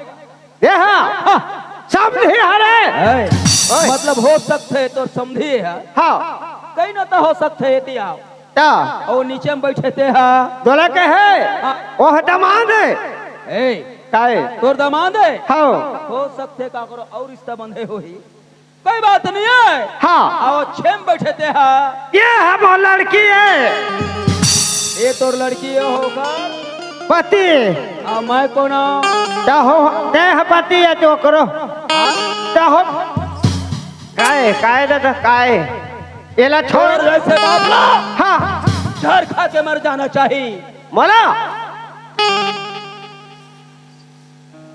ए हा। हाँ। समधी हरे। ए, ओए। मतलब हो सकथे तोर समधी हे। हाँ। कहीं ना तो हो सकथे, एती आव। त? अउ नीचे में बइठे ते हा। तोला कहे, हाँ। ओह दमाद हे। ए। काय? तोर दमाद हे? हाँ। हो सकथे काकरो अउ रिश्ता बंधे होही। कोई बात नहीं हे। हाँ। अउ छेम बइठे ते हा। ए हा मोर लड़की हे। ए तोर लड़की हे होकर? पति। अउ मैं कोन? त हो, ते हा पति हे तो ओकरो। हाँ? त हो। काय, काय दादा, काय? एला छोड़। तोर जइसे बाप ला हाँ। जहर खा के मर जाना चाही। मोला?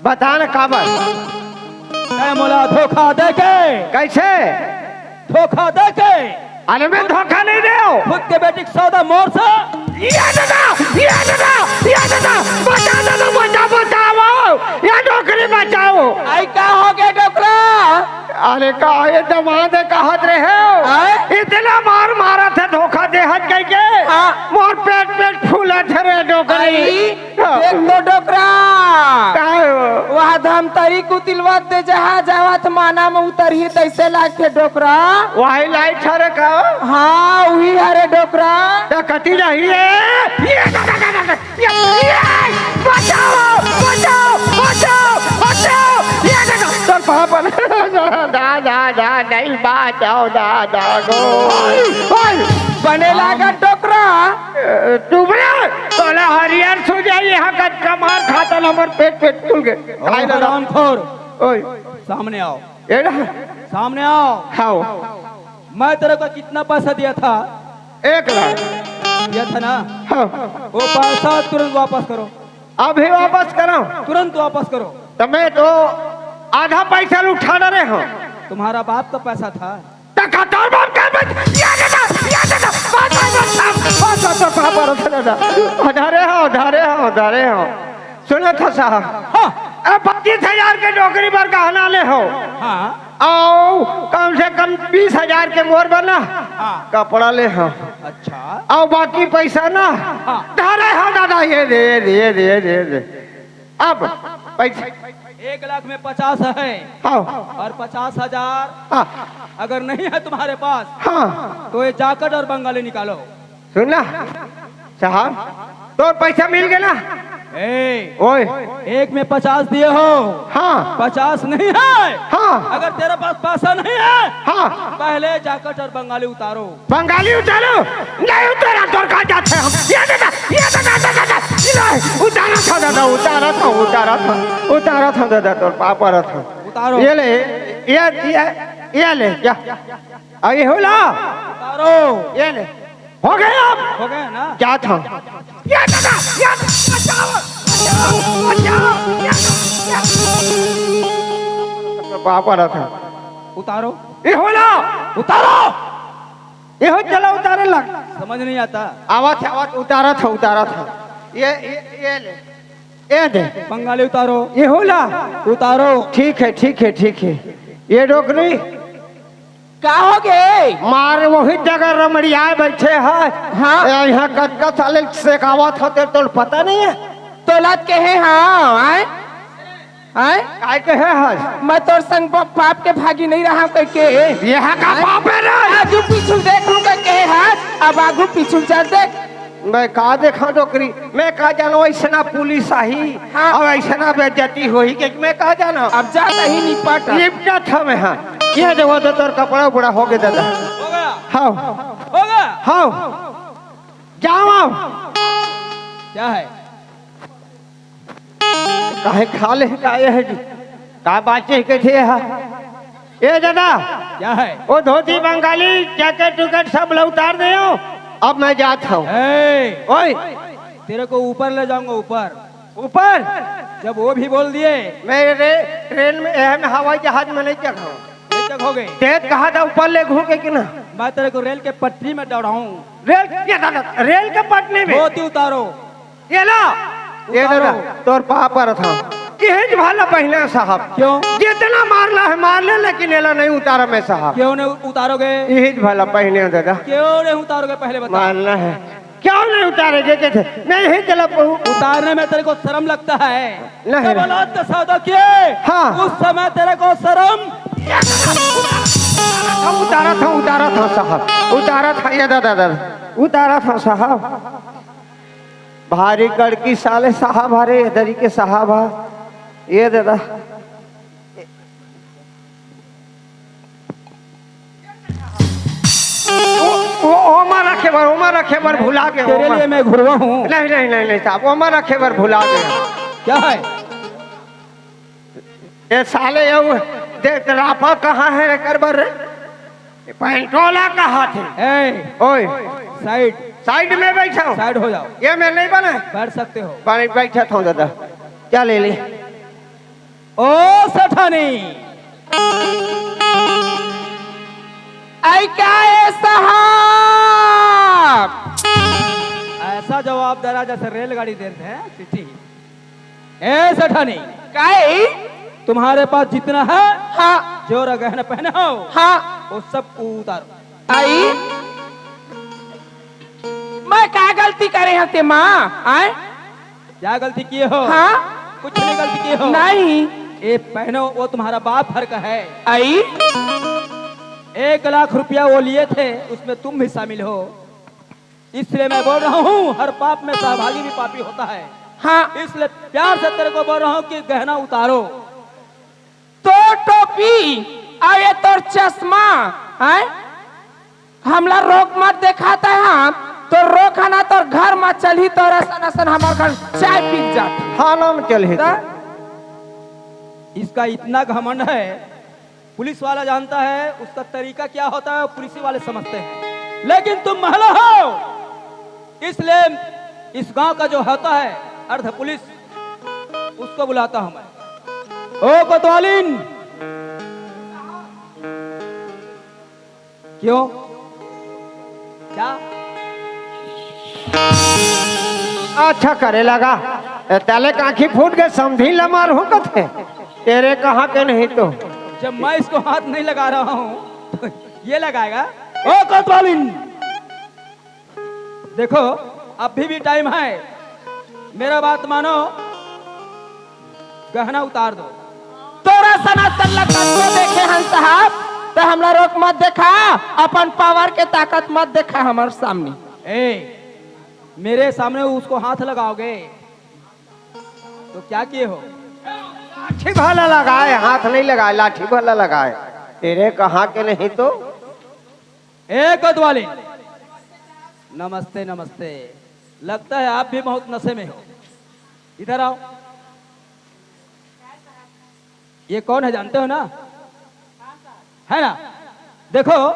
बता न काबर? तैं मोला धोखा दे के। कइसे? धोखा दे के। अरे मैं धोखा नइ देंव। खुद के बेटी के सौदा मोर से। ए दादा, ए दादा, ए दादा, बचा दादा, बचा, बचाव, ए डोकरी बचाव। अई का होगे डोकरा? अरे का ए दमाद हे कहत रहे हो? आय? इतना मार मारत हे धोखा देहत कहिके। हाँ। मोर पेट पेट फूलत हे रे डोकरी। अई, हाँ। देख तो डोकरा। का हो? वह धमतरी कुतिलवत दे जहाँ जावत माना में उतरही तइसे लागथे डोकरा। वही लाइट हरे का? हाँ, उही हरे डोकरा। त कति जाही ए? ए, ए, ए, बचाव, बचाव, बचाव, बचाव। ए, ए, ए, तोर पापा, दा, दा, दा, नहीं बचाव, दा, दा, गो। ओए, बने लागत डोकरा। ए, तू बे, तोला हरियर सो जाई, यहाँ कतका मार खाथन, हमर पेट, पेट फूल गे। ओ, काय दादा? हरामखोर। ओए। सामने आओ। एड़ा। सामने आओ। हाँ। मैं तेरे को कितना पैसा दिया था? एक लाख। दिया था ना? हाँ। वो पैसा तुरंत वापस करो। अभी वापस करो। तुरंत वापस करो। त मैं तो आधा पैसा उठा डरे हँव। तुम्हारा बाप का पैसा था। त का तोर बाप का पैसा? ए दादा, ए दादा, बात, बात, बात, बात, बात, बात, बात, बात, बात। धरे हँव, धरे हँव, धरे हँव। सुनत हव साहब। हाँ। ए पच्चीस हजार के डोकरी बर गहना ले हँव। हाँ। अउ कम से कम बीस हजार के मोर बर ना हाँ। कपड़ा ले हँव। अच्छा। अउ बाकी पैसा ना हाँ। धरे हँव दादा, ए दे, ए दे, ए दे, ए दे, ए दे। अब पैसा एक लाख में पचास है हाँ। और पचास हजार हाँ। अगर नहीं है तुम्हारे पास हाँ। तो ये जाकेट और बंगाली निकालो। सुन ना साहब, तोर पैसा मिल गे ना? ए, ओए। एक में पचास दिए हो, हाँ। पचास नहीं है। हाँ। अगर तेरे पास पैसा नहीं है, हाँ। पहले जाकेट और बंगाली उतारो। बंगाली उतारो, नहीं उतारा तोर का जाथे हम। ए दादा, ए दादा, दादा, दादा, ए ले, उतारत हँव दादा, उतारत हँव, उतारत हँव, उतारत हँव दादा, तोर पाँव परत हँव। उतारो। ए ले, ए, ए, ए ले, जा। अरे होला। उतारो। ए ले। हो गया अब। हो गया ना? क्या था? ए दादा, ए बचाओ, बचाओ, बचाओ, ए, ए। पाँव परत हँव। उतारो। ए होला। उतारो। ए हो चला उतारे लग। समझ नहीं आता। आवत हे, आवत, उतारत हँव, उतारत हँव। ए, ए, ए ले। ए दे। बंगाली उतारो। ए होला। उतारो। ठीक है, ठीक है, ठीक है। ए डोकरी। का हो गे? मार वही जगह रमड़ियाए बइठे हे। हाँ। ए, इहाँ कतका साल ले सेकावत हँव तेला तोला पता नहीं हे? तोला कहे हँव, आँय? आँय? काय कहे हस? मैं तोर संग प-, पाप के भागी नहीं रहँव कहिके। ए हा का आँय? पाप हे रे? आगू पीछू देख लूँ कहिके हस, अब आगू पीछू चल देख। मैं का देखा डोकरी, मैं का जानो ऐसना पुलिस आही हाँ। अउ ऐसना बेइज्जती होही के मैं का जानो। अब जा तहीं निपट। निपटत हँव मैं, हाँ। ये देखो तो तोर कपड़ा उपड़ा होगे दादा। होगा। हाँ। होगा। हाँ। जाओ। क्या है? काहे खा ले का ये है जी? का बाचे के थे हा? ए दादा, क्या है? वो धोती बंगाली, जैकेट उकेट सब ला उतार दे हो। अब मैं जात हँव। ए, ओए, तेरे को ऊपर ले जाऊंगा, ऊपर। ऊपर? जब वो भी बोल दिए। मैं रे-, ट्रेन में, एह में, हवाई जहाज में नहीं चढ़ा हूँ। नहीं चढ़ोगे? तेज कहा था ऊपर ले घूम के कि ना? मैं तेरे को रेल के पटरी में दौड़ाऊं। रेल, ये दादा, रेल के पटरी में? धोती उतारो। ये ला, ये उतारो। दादा, तोर पाँव परत हँव। इहिच भला पहिने साहब। क्यों? जितना मारना है मार ले, लेकिन एला नहीं उतारा मैं साहब। क्यों नहीं उतारोगे? इहिच भला पहिने दादा। क्यों नहीं उतारोगे, पहले बताओ। मारना है। क्यों नहीं उतारेगे के थे? मैं इही चला पहू। उतारने में तेरे को शर्म लगता है? नहीं। जब औलाद का सौदा किए, हाँ। उस समय तेरे को शर्म? हम उतारा था, उतारा था साहब, उतारा था, ये दादा, दादा, उतारा था साहब। भारी कड़की साले साहब, अरे इधर ही के साहब हा, ये दादा। ओ, ओ, ओमा रखे बर, ओमा रखे बर भुला गे, तेरे ओमा। लिए मैं घुरवा हूँ। नहीं, नहीं, नहीं, नहीं साहब, ओमा रखे बर भुला गे। क्या है? ए साले, ये देख, रापा कहाँ है एकर बर रे? ये पैंटोला कहाँ थे? ए, ओए, साइड। साइड में बैठा हूँ। साइड हो जाओ। ये में नहीं बना है? बैठ सकते हो। बने, बैठा था दादा। क्या ले ले? ओ सेठानी, आई क्या ए साहब? ऐसा जवाब दे रहा जैसे रेलगाड़ी देते हैं सीटी। ए सेठानी, काई? तुम्हारे पास जितना है, हाँ। जोरा गहना पहने हो, हाँ। वो सब उतारो। आई? मैं का गलती करे हँव ते माँ? आय? क्या गलती किए हो? हाँ? कुछ नहीं गलती किए हो। नहीं। ये पहनो, वो तुम्हारा बाप भर का है। आई? एक लाख रुपया वो लिए थे, उसमें तुम भी शामिल हो। इसलिए मैं बोल रहा हूँ, हर पाप में सहभागी भी पापी होता है। हाँ। इसलिए प्यार से तेरे को बोल रहा हूँ कि गहना उतारो। तोर टोपी अउ ये तोर चश्मा, हैं? हमला रोग मत देखात हे हम, तोर रोग हे ना तोर घर म चलही, तोर असन असन हमर घर चाय पी जात। थाना में चलही त? इसका इतना घमंड है, पुलिस वाला जानता है उसका तरीका क्या होता है, पुलिस वाले समझते हैं, लेकिन तुम महिला हो, इसलिए इस गांव का जो होता है अर्ध पुलिस, उसको बुलाता हूं मैं। ओ कोतवालिन, क्यों? क्या? अच्छा करे लगा, ए, तले का आँखी फूट के समधी ल मारहूँ कथे। तेरे कहाँ के नहीं तो। जब मैं इसको हाथ नहीं लगा रहा हूँ, तो ये लगाएगा? ओ कोतवालिन, देखो, अभी भी टाइम है, मेरा बात मानो, गहना उतार दो। तोर असन असन ल कतको देखे हन साहब, त हमला रोग मत देखा, अपन पावर के ताकत मत देखा हमर सामने। ए, मेरे सामने उसको हाथ लगाओगे तो क्या किए हो? लाठी भला लगाए, हाथ नहीं लगाए, लाठी भला लगाए। तेरे कहाँ के नहीं तो। ए कोतवाली, नमस्ते, नमस्ते। लगता है आप भी बहुत नशे में हो। इधर आओ। ये कौन है, जानते हो ना? है ना? देखो,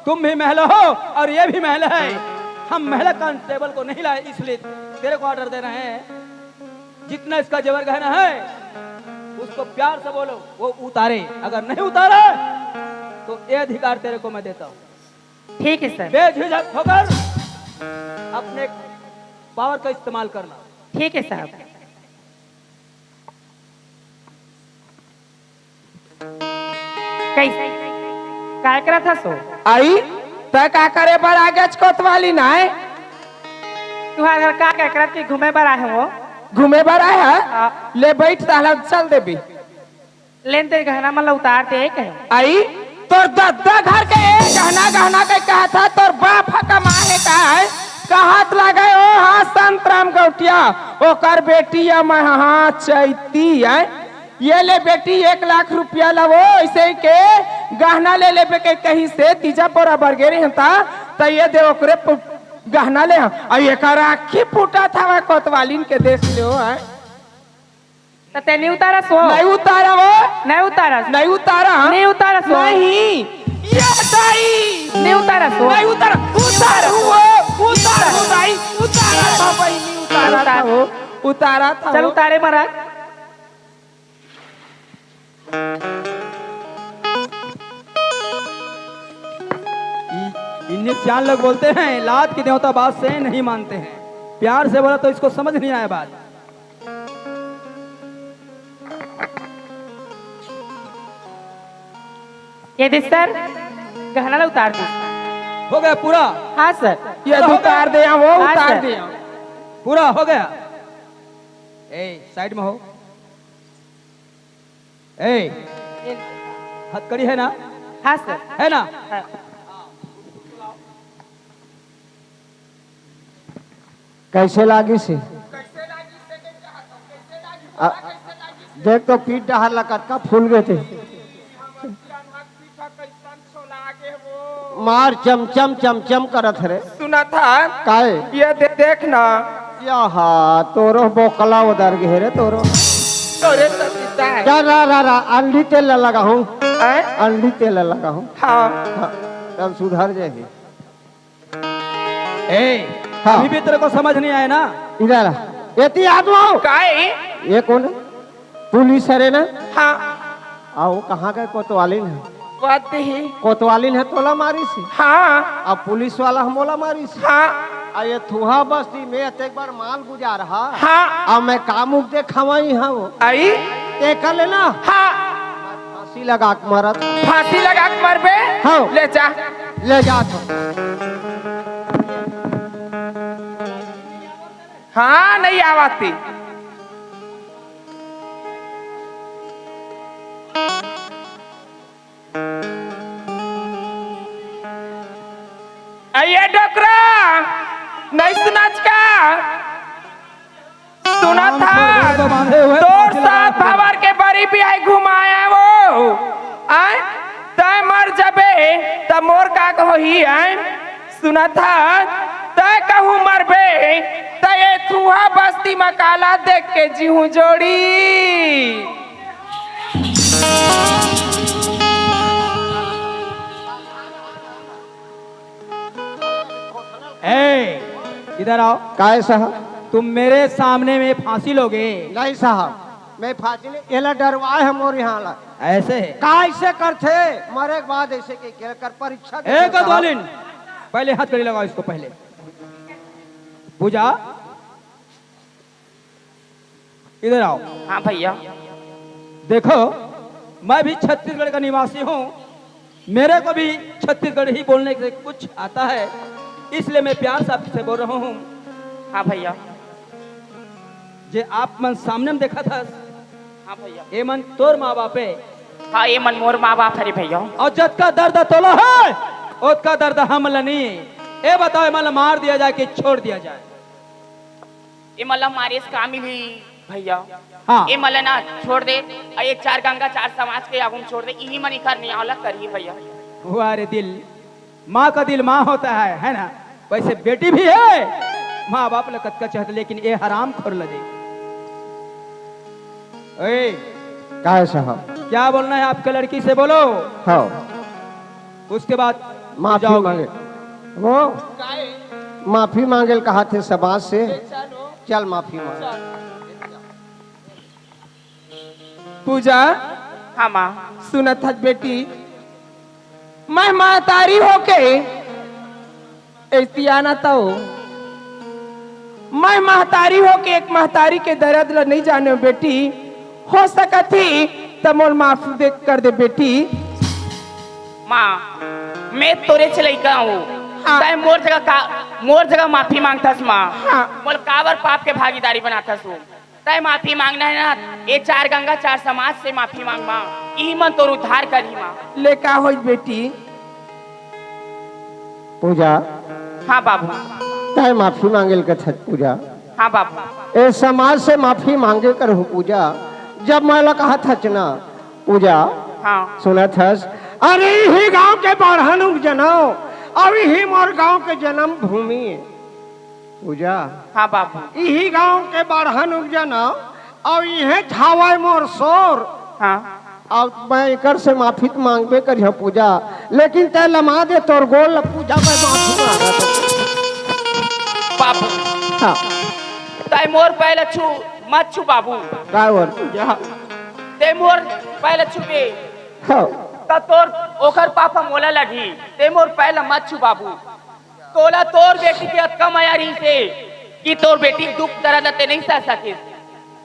तुम भी महिला हो और ये भी महिला है। हम महिला कांस्टेबल को नहीं लाए, इसलिए तेरे को ऑर्डर दे रहे हैं। जितना इसका जेवर गहना है, उसको प्यार से बोलो, वो उतारे। अगर नहीं उतारा, तो ये अधिकार तेरे को मैं देता हूँ। ठीक है सर। बेझिझक होकर अपने पावर का इस्तेमाल करना। ठीक है साहब। कैसे? काय करत हस ओ? आई, तै का करे बर आगेच कोतवाली नाय? तुहार घर का, का करत कि घूमे बर आए हो? घूमे बर आए है? हाँ। ले बैठ, साला चल देबी। लेन ते गहना मन ला उतार दे कहे। आई, तोर दद्दा घर के ए गहना, गहना के कहत ह, तोर बाप ह कमाए हे का है? कहत लगे ओ, हाँ, संतराम गौटिया, ओकर बेटी या मैं, हाँ, चैती आय। ये ले बेटी, एक लाख रुपया ला वो, ऐसे के गहना ले लेबे के कहीं से, तीजा पोरा बर गे रहे त, त ये दे ओकरे पु-, गहना ले, हाँ। अउ एकर आँखी फूटत हवय, कोतवालिन के देख ले ओ, आय। त ते नहीं उतारस वो? नहीं उतारा वो। नहीं उतारस? नहीं उतारा। नहीं उतारस वो? नहीं। ये दाई। नहीं उतारस वो? नहीं उतारा। उतार हुआ। उतार हो दाई। उतारा था बहिनी, उतारा था उतार। वो। उतारा था चल वो। उतारे मरा। इ-, इन्हें सियान लोग बोलते हैं, लात की देवता बात से नहीं मानते हैं। प्यार से बोला तो इसको समझ नहीं आया बात। ये दे सर, गहना ला उतार दे। हो गया पूरा? हाँ सर। ये पूरा हो गया? उतार दे, वो हाँ उतार सर। दे। पूरा हो गया? ए, साइड में हो। ए, हथकड़ी है ना? हाँ सर। है ना? हाँ। कैसे लागिस हे? आ, देख तो पीठ डहर ला कतका फूल गे ते। मार चमचम चमचम करत हरे। सुनत हा? काय? ये दे, देख ना। या हा, तोरो बोकला उधर गे रे तोरो। तोरे तो पीता है। जा, रा, रा, रा, अंडी तेल ला लगाहूँ। हैं? अंडी तेल ला लगाहूँ। हाँ। हाँ, तब सुधर जाही। ए, हाँ। अभी भी तेरे को समझ नहीं आया ना? इधर आ। एती आ तो आओ। काय? ये कौन है? पुलिस हरे ना? हाँ। आ, वो कहाँ गए कोतवालिन है? बात ही। कोतवालिन है तोला मारिस हे? हाँ। अब पुलिस वाला ह मोला मारिस हे? हाँ। आ, ये थुहा बस्ती में अतेक बार माल गुजारा हा। हाँ। अब मैं का मुख देखावई हूँ। आई? ते कर लेना। हाँ। फांसी लगा के मरत। फांसी लगा के मरबे? हाँ। ले जा। ले जा तो। हाँ, नहीं आवती। अये डोकरा, नहीं सुनत का? सुनत हा, तोर साथ भंवर के बरी बिहाई घुमाय वो। आय, तैं मर जबे, त मोर का होही, आय? सुनत हा, तैं कहूँ मरबे, त ए थुहा बस्ती म काला देख के जीहूँ जोड़ी। ए, इधर आओ। काय साहब? तुम मेरे सामने में फांसी लोगे? नहीं साहब, मैं फांसी नहीं, एला डरवाए हे मोर यहाँ ला। ऐसे है? काय से करथे? मरे के बाद ऐसे के, के कर परीक्षा ए, देथे साहब। कोतवालिन, पहले हथकड़ी लगाओ इसको पहले। पूजा, इधर आओ। हाँ भैया। देखो, मैं भी छत्तीसगढ़ का निवासी हूँ, मेरे को भी छत्तीसगढ़ी बोलने से कुछ आता है, इसलिए मैं प्यार से आपसे बोल रहा हूँ। हाँ भैया। जे आप मन सामने में देखत हस, हाँ भैया। ए मन तोर माँ बाप हे। हाँ, ए मन मोर माँ बाप हरे भैया। अउ जतका दर्द तोला हे, ओतका दर्द हमन ला नइ हे। ए बताओ, ए मन ला मार दिया जाए कि छोड़ दिया जाए? ए मन ला मारे से का मिलही भैया? हाँ। ए मन ला ना छोड़ दे, अउ ए चार गंगा चार समाज के आगू म छोड़ दे, इही मन इकर नियाव ला करही भैया। वाह रे दिल, माँ का दिल माँ होता है, है ना? वैसे बेटी भी है, माँ बाप ला कतका चाहत, लेकिन ए हरामखोर ला दे। ए, काय साहब? क्या बोलना है आपके लड़की से, बोलो। हाँ। उसके बाद माफी जाओगे। मांगे। वो माफी मांगे ल कहा थे समाज से। चल माफी मांगे। पूजा। हाँ माँ। सुनत हस बेटी, मैं महतारी होके एतियाना तव। मैं महतारी होके एक महतारी के दरद ल नइ जानेंव बेटी। हो सकत ही त मोर माफ दे, कर दे बेटी। माँ, मैं तोरेच लइका हूँ। हाँ। तैं मोर जगह का, मोर जगह माफी मांगथस माँ। हाँ। मोला काबर पाप के भागीदारी बनाथस वो? तैं माफी मांगना हे ना, ए चार गंगा चार समाज से माफी मांग माँ, इही मन तोर उद्धार करही माँ। ले का होइस बेटी? पूजा। हाँ बाबू। तैं माफी मांगे ल कथस पूजा। हाँ बाबू। ए समाज से माफी मांगे करहूँ पूजा। जब मैं ला कहा थच ना पूजा, हाँ। सुनत हस, अरे इही गांव के बाढ़न उग जनव, अउ इही मोर गांव के जन्म भूमि ए। पूजा। हाँ बाबू। इही गांव के बाढ़न उग जनव, अउ इहे छावय मोर सोर। हाँ। अब मैं एकर से माफी तो मांगबे करिहौं पूजा, लेकिन तैं लमा दे तोर गोड़ ल पूजा, मैं माफी मांगत हौं। बाबू। हाँ। तैं मोर पैर ल छू, मत छू बाबू। का बोल पूजा? तैं मोर पैर ल छूबे। हाँ। त तोर ओकर पाप ह मोला लगही। तैं मोर पैर ल मत छू बाबू। तोला तोर बेटी के अतका मया रहिस हे कि तोर बेटी के दुख दरद ल तैं नइ सह सकिस।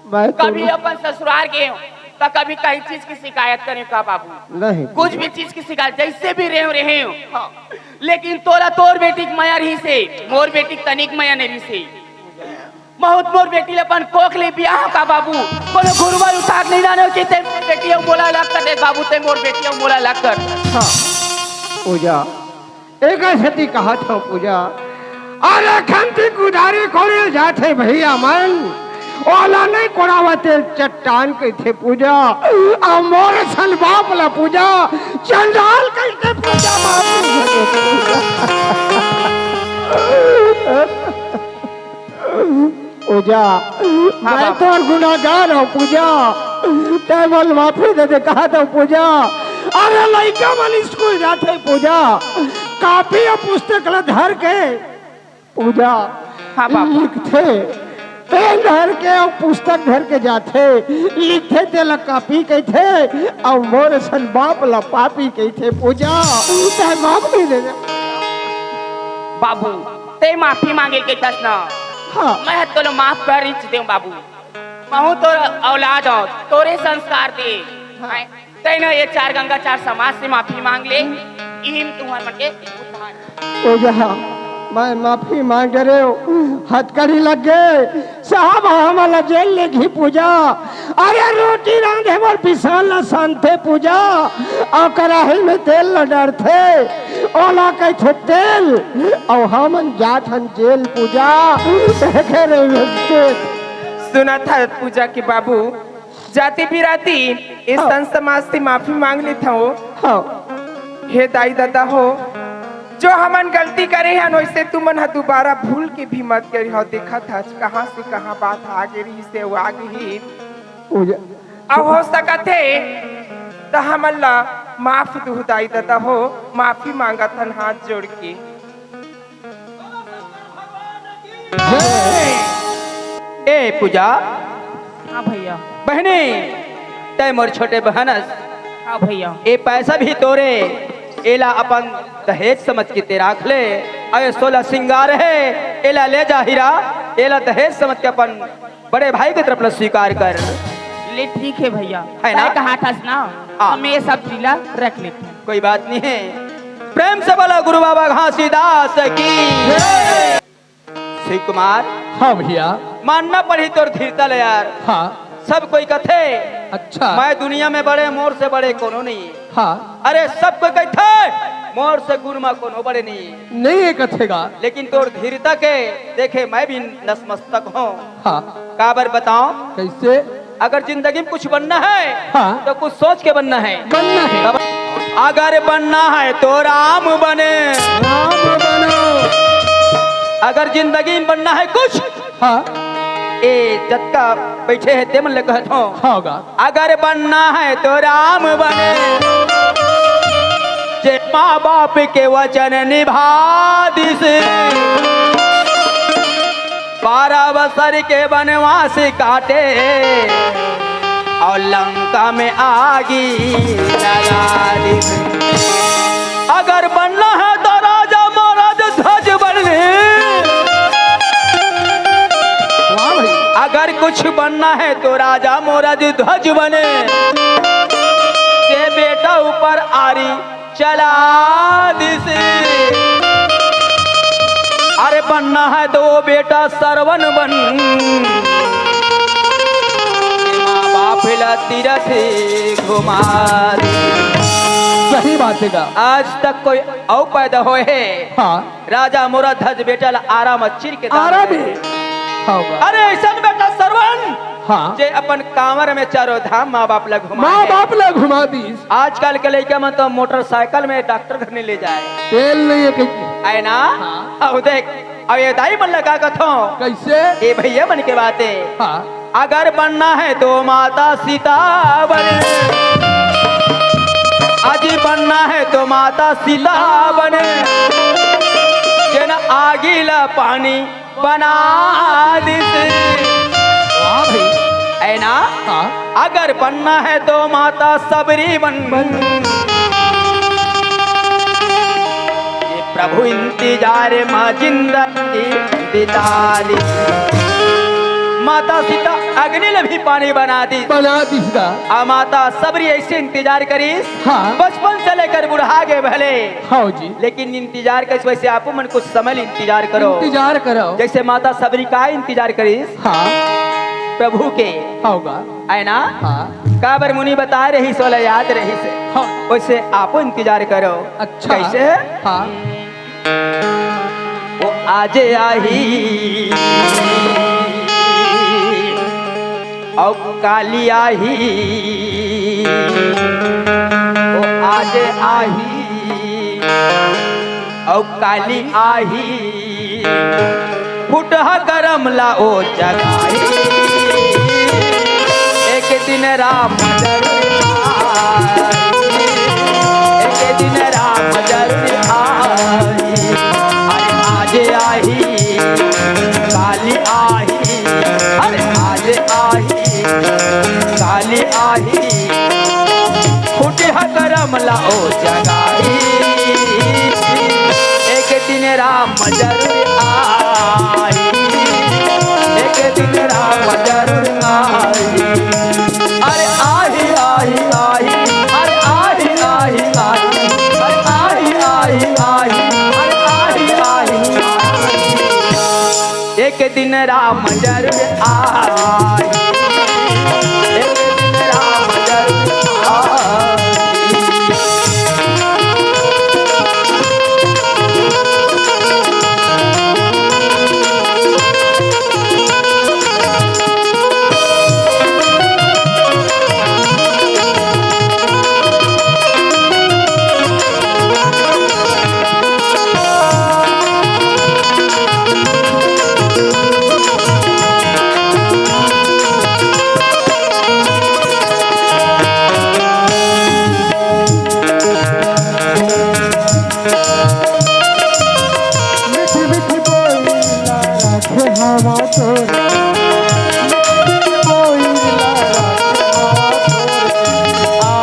मैं तो कभी अपन ससुरार गे हौं, त कभी कहीं चीज की शिकायत करे हौं का बाबू? नहीं। कुछ भी चीज की शिकायत, जइसे भी रहे हौं, रहे हौं। हाँ। लेकिन तोला तोर बेटी के मया रहिस हे, मोर बेटी के तनिक मया नइ रहिस हे। महूं त मोर बेटी ल अपन कोख ले बियाहौं का बाबू? कोनो घुरवा उठा के नइ लाने हौं कि तैं मोर बेटी अउ मोला अलग कर दे बाबू, तैं मोर बेटी अउ मोला अलग कर। हाँ। पूजा। एकर सेती कहत हौं पूजा, अरे खंती कुदारी कोड़े जाथे भइया मन, ओला नइ कोड़ावत तेला चट्टान कहिथे पूजा, अउ मोर सन बाप ला पूजा चंडाल कहिथे पूजा, बाप रे। पूजा, हाँ मैं बाबू। तोर गुनागार हौं पूजा, तैं मोला माफी दे दे कहत हौं पूजा। अरे लइका मन स्कूल जाथे पूजा, कापी अउ पुस्तक ला धर के पूजा हाँ बाबू। लिखथे, पेन धर के अउ पुस्तक धर के जाथे, लिखथे तेला कापी कहिथे, अउ मोर सन बाप ला पापी कहिथे पूजा, तैं माफी दे दे। बाबू, तैं माफी मांगे ल कहिथस ना, हाँ। मैं ह तोला माफ कर नइ देंव बाबू। महूं तोर औलाद हौं, तोरे संस्कार दे। हाँ। हैं? तैं न ये चार गंगा चार समाज से माफी मांग ले, इही म तुंहर मन के उद्धार। पूजा, मैं माफी मांग डरेंव, हथकड़ी लग गे। साहब, हमन ला जेल लेगही पूजा। अरे रोटी रांधे बर पिसान ला सानथे पूजा, अउ कराही में तेल ला डरथे, ओला कहिथे तेल, अउ हमन जात हन जेल पूजा। देखे रे बेटे। सुनत हस पूजा के बाबू, जाति बिराती, ए हाँ। संत समाज से माफी मांग लेथंव। हाँ। हे दाई ददा हो, जो हमन गलती करे हन, ओइसे तुमन ह दुबारा भूल के भी मत करिहव। देखत हस, कहाँ से कहाँ बात आगे रहिस हे, अउ आगे ही। पूजा। अउ हो सकत हे, त हमन ला माफ दुहू दाई ददा हो, माफी मांगत हन हाथ जोड़ के। ए पूजा। हाँ भैया। बहनी, तैं मोर छोटे बहन अस। हाँ भैया। ए पैसा भी तोरे, एला अपन दहेज समझ के तैं राख ले। अउ ए सोलह सिंगार हे, एला ले जा हीरा, एला दहेज समझ के अपन बड़े भाई के तरफ ले स्वीकार कर। ले ठीक हे भैया, है ना? तैं कहा थस ना, हाँ। हम ये सब चीज ला रख लेथन। कोई बात नहीं हे। प्रेम से बोला गुरु बाबा घासीदास की। शिव कुमार। हाँ भैया। मानना पड़ही तोर धीरता ले यार। हाँ। सब कोई कथे, अच्छा। मैं दुनिया में बड़े, मोर से बड़े कोनो नहीं हे। हाँ। अरे सब कोई कथे, मोर से गुरु मा कोनो बड़े नहीं हे। नहीं हे कथे गा। लेकिन तोर धीरता के देखे मैं भी नतमस्तक हौं। हाँ। काबर बताओं? कैसे? अगर जिंदगी में कुछ बनना हे, हाँ। तो कुछ सोच के बनना हे। बनना हे। तब अगर बनना हे तो राम बने। राम बनो। अगर जिंदगी में बनना हे कुछ, हाँ। ए जतका बइठे हे ते मन ले कहत हौं। हाँ गा। अगर बनना हे तो राम बने, जे माँ बाप के वचन निभा दिस। बारह बसर के बनवास काटे, अउ लंका में आगी लगा दिस। अगर बनना हे तो राजा महाराज ध्वज बने, वाह भाई। अगर कुछ बनना हे तो राजा महाराज ध्वज बने, जे बेटा ऊपर आरी चला दिस। अरे बनना हे तो वो बेटा सरवन बन, माँ बाप ला तीरथ घुमा दिस। सही बात हे गा। आज तक कोई अउ पैदा होय हे? हाँ। राजा मोरा ध्वज बेटा ला आरा म चीर के दान आरा करे। में? हाँ गा। अरे अइसन बेटा सरवन, हाँ। जे अपन कांवर में चारों धाम माँ बाप ला घुमा माँ दे। बाप ला घुमा दीस। आजकल के लइका मन तो मोटरसाइकिल में डॉक्टर घर नहीं ले जाए। तेल नहीं है कहीं। आय ना? हाँ। अब देख, अब ये दाई मन ला का कथों? कइसे? ये भैया मन के बात हे। हाँ। अगर बनना है तो माता सीता बन, अजी बनना है तो माता सीता बन, जेन आगी ला पानी बना दिस। वाह भाई। है ना? हाँ। अगर बनना है तो माता सबरी बन। ये प्रभु इंतजार मा जिंदगी बिता दिस। माता सीता अग्नि ले भी पानी बना दिस। बना दिस गा। आ माता सबरी अइसे इंतजार करिस। हाँ। बचपन से लेकर बुढ़ा गे भले। हाँ जी। लेकिन इंतजार करिस, वइसे आपो मन कुछ समय ले इंतजार करो। इंतजार करो। जइसे माता सबरी का इंतजार करिस। हाँ। प्रभु के। हाँ गा। आय ना? हाँ। काबर मुनि बताय रहिस, ओला याद रहिस। हाँ। वइसे आपो इंतजार करो। अच्छा। कइसे? हाँ। वो आज आही, अउ काली आही, वो आज आही, अउ काली आही, फुटहा करम ला ओ जगाई, एक दिन राम जरूर आई, एक दिन राम जरूर आई। अरे आज आही, काली आही, अरे आज आही, काली आही, फुटहा करम ला ओ जगाई, एक दिन राम जरूर आई, एक दिन राम जरूर आई। अरे आही, आही, आही, अरे आही, आही, आही, अरे आही, आही, आही, अरे आही, आही, आही। एक दिन राम जरूर आई, एक दिन राम जरूर आई। मीठी मीठी बोली ला राखे हवा तोर। मीठी मीठी बोली ला राखे हवा तोर। आ,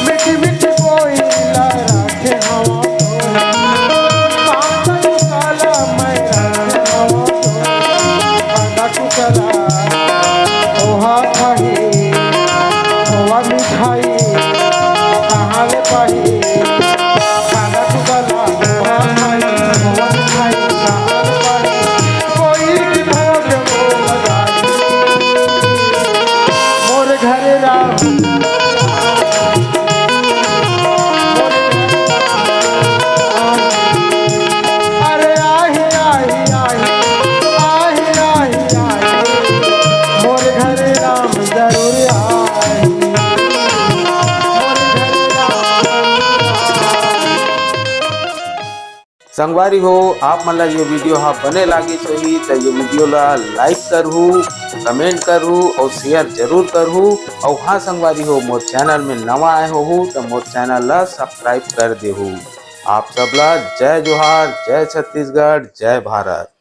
मीठी मीठी बोली ला राखे हवा तोर। कांदा काला मैं राखे हवा तोर। कांदा कुचला, ओहा खाही, ओहा मिठाई, कहाँ ले पाही? कांदा कुचला, ओहा खाही, ओहा मिठाई, कहाँ ले पाही? कोई की भोग मोर लगाई, मोर घरे राम। अरे आही, आही, आही, आही, आही, आही, मोर घरे राम जरूर आही। मोर घरे राम जरूर आही। संगवारी हो, आप मन ला ये video हा बने लागिस होही, त ये video ला like करहू, comment करहू अउ share जरूर करहू। अउ हाँ संगवारी हो, मोर channel में नवा आए होहू, त मोर channel ला subscribe कर देहू। आप सब ला जय जोहार, जय छत्तीसगढ़, जय भारत।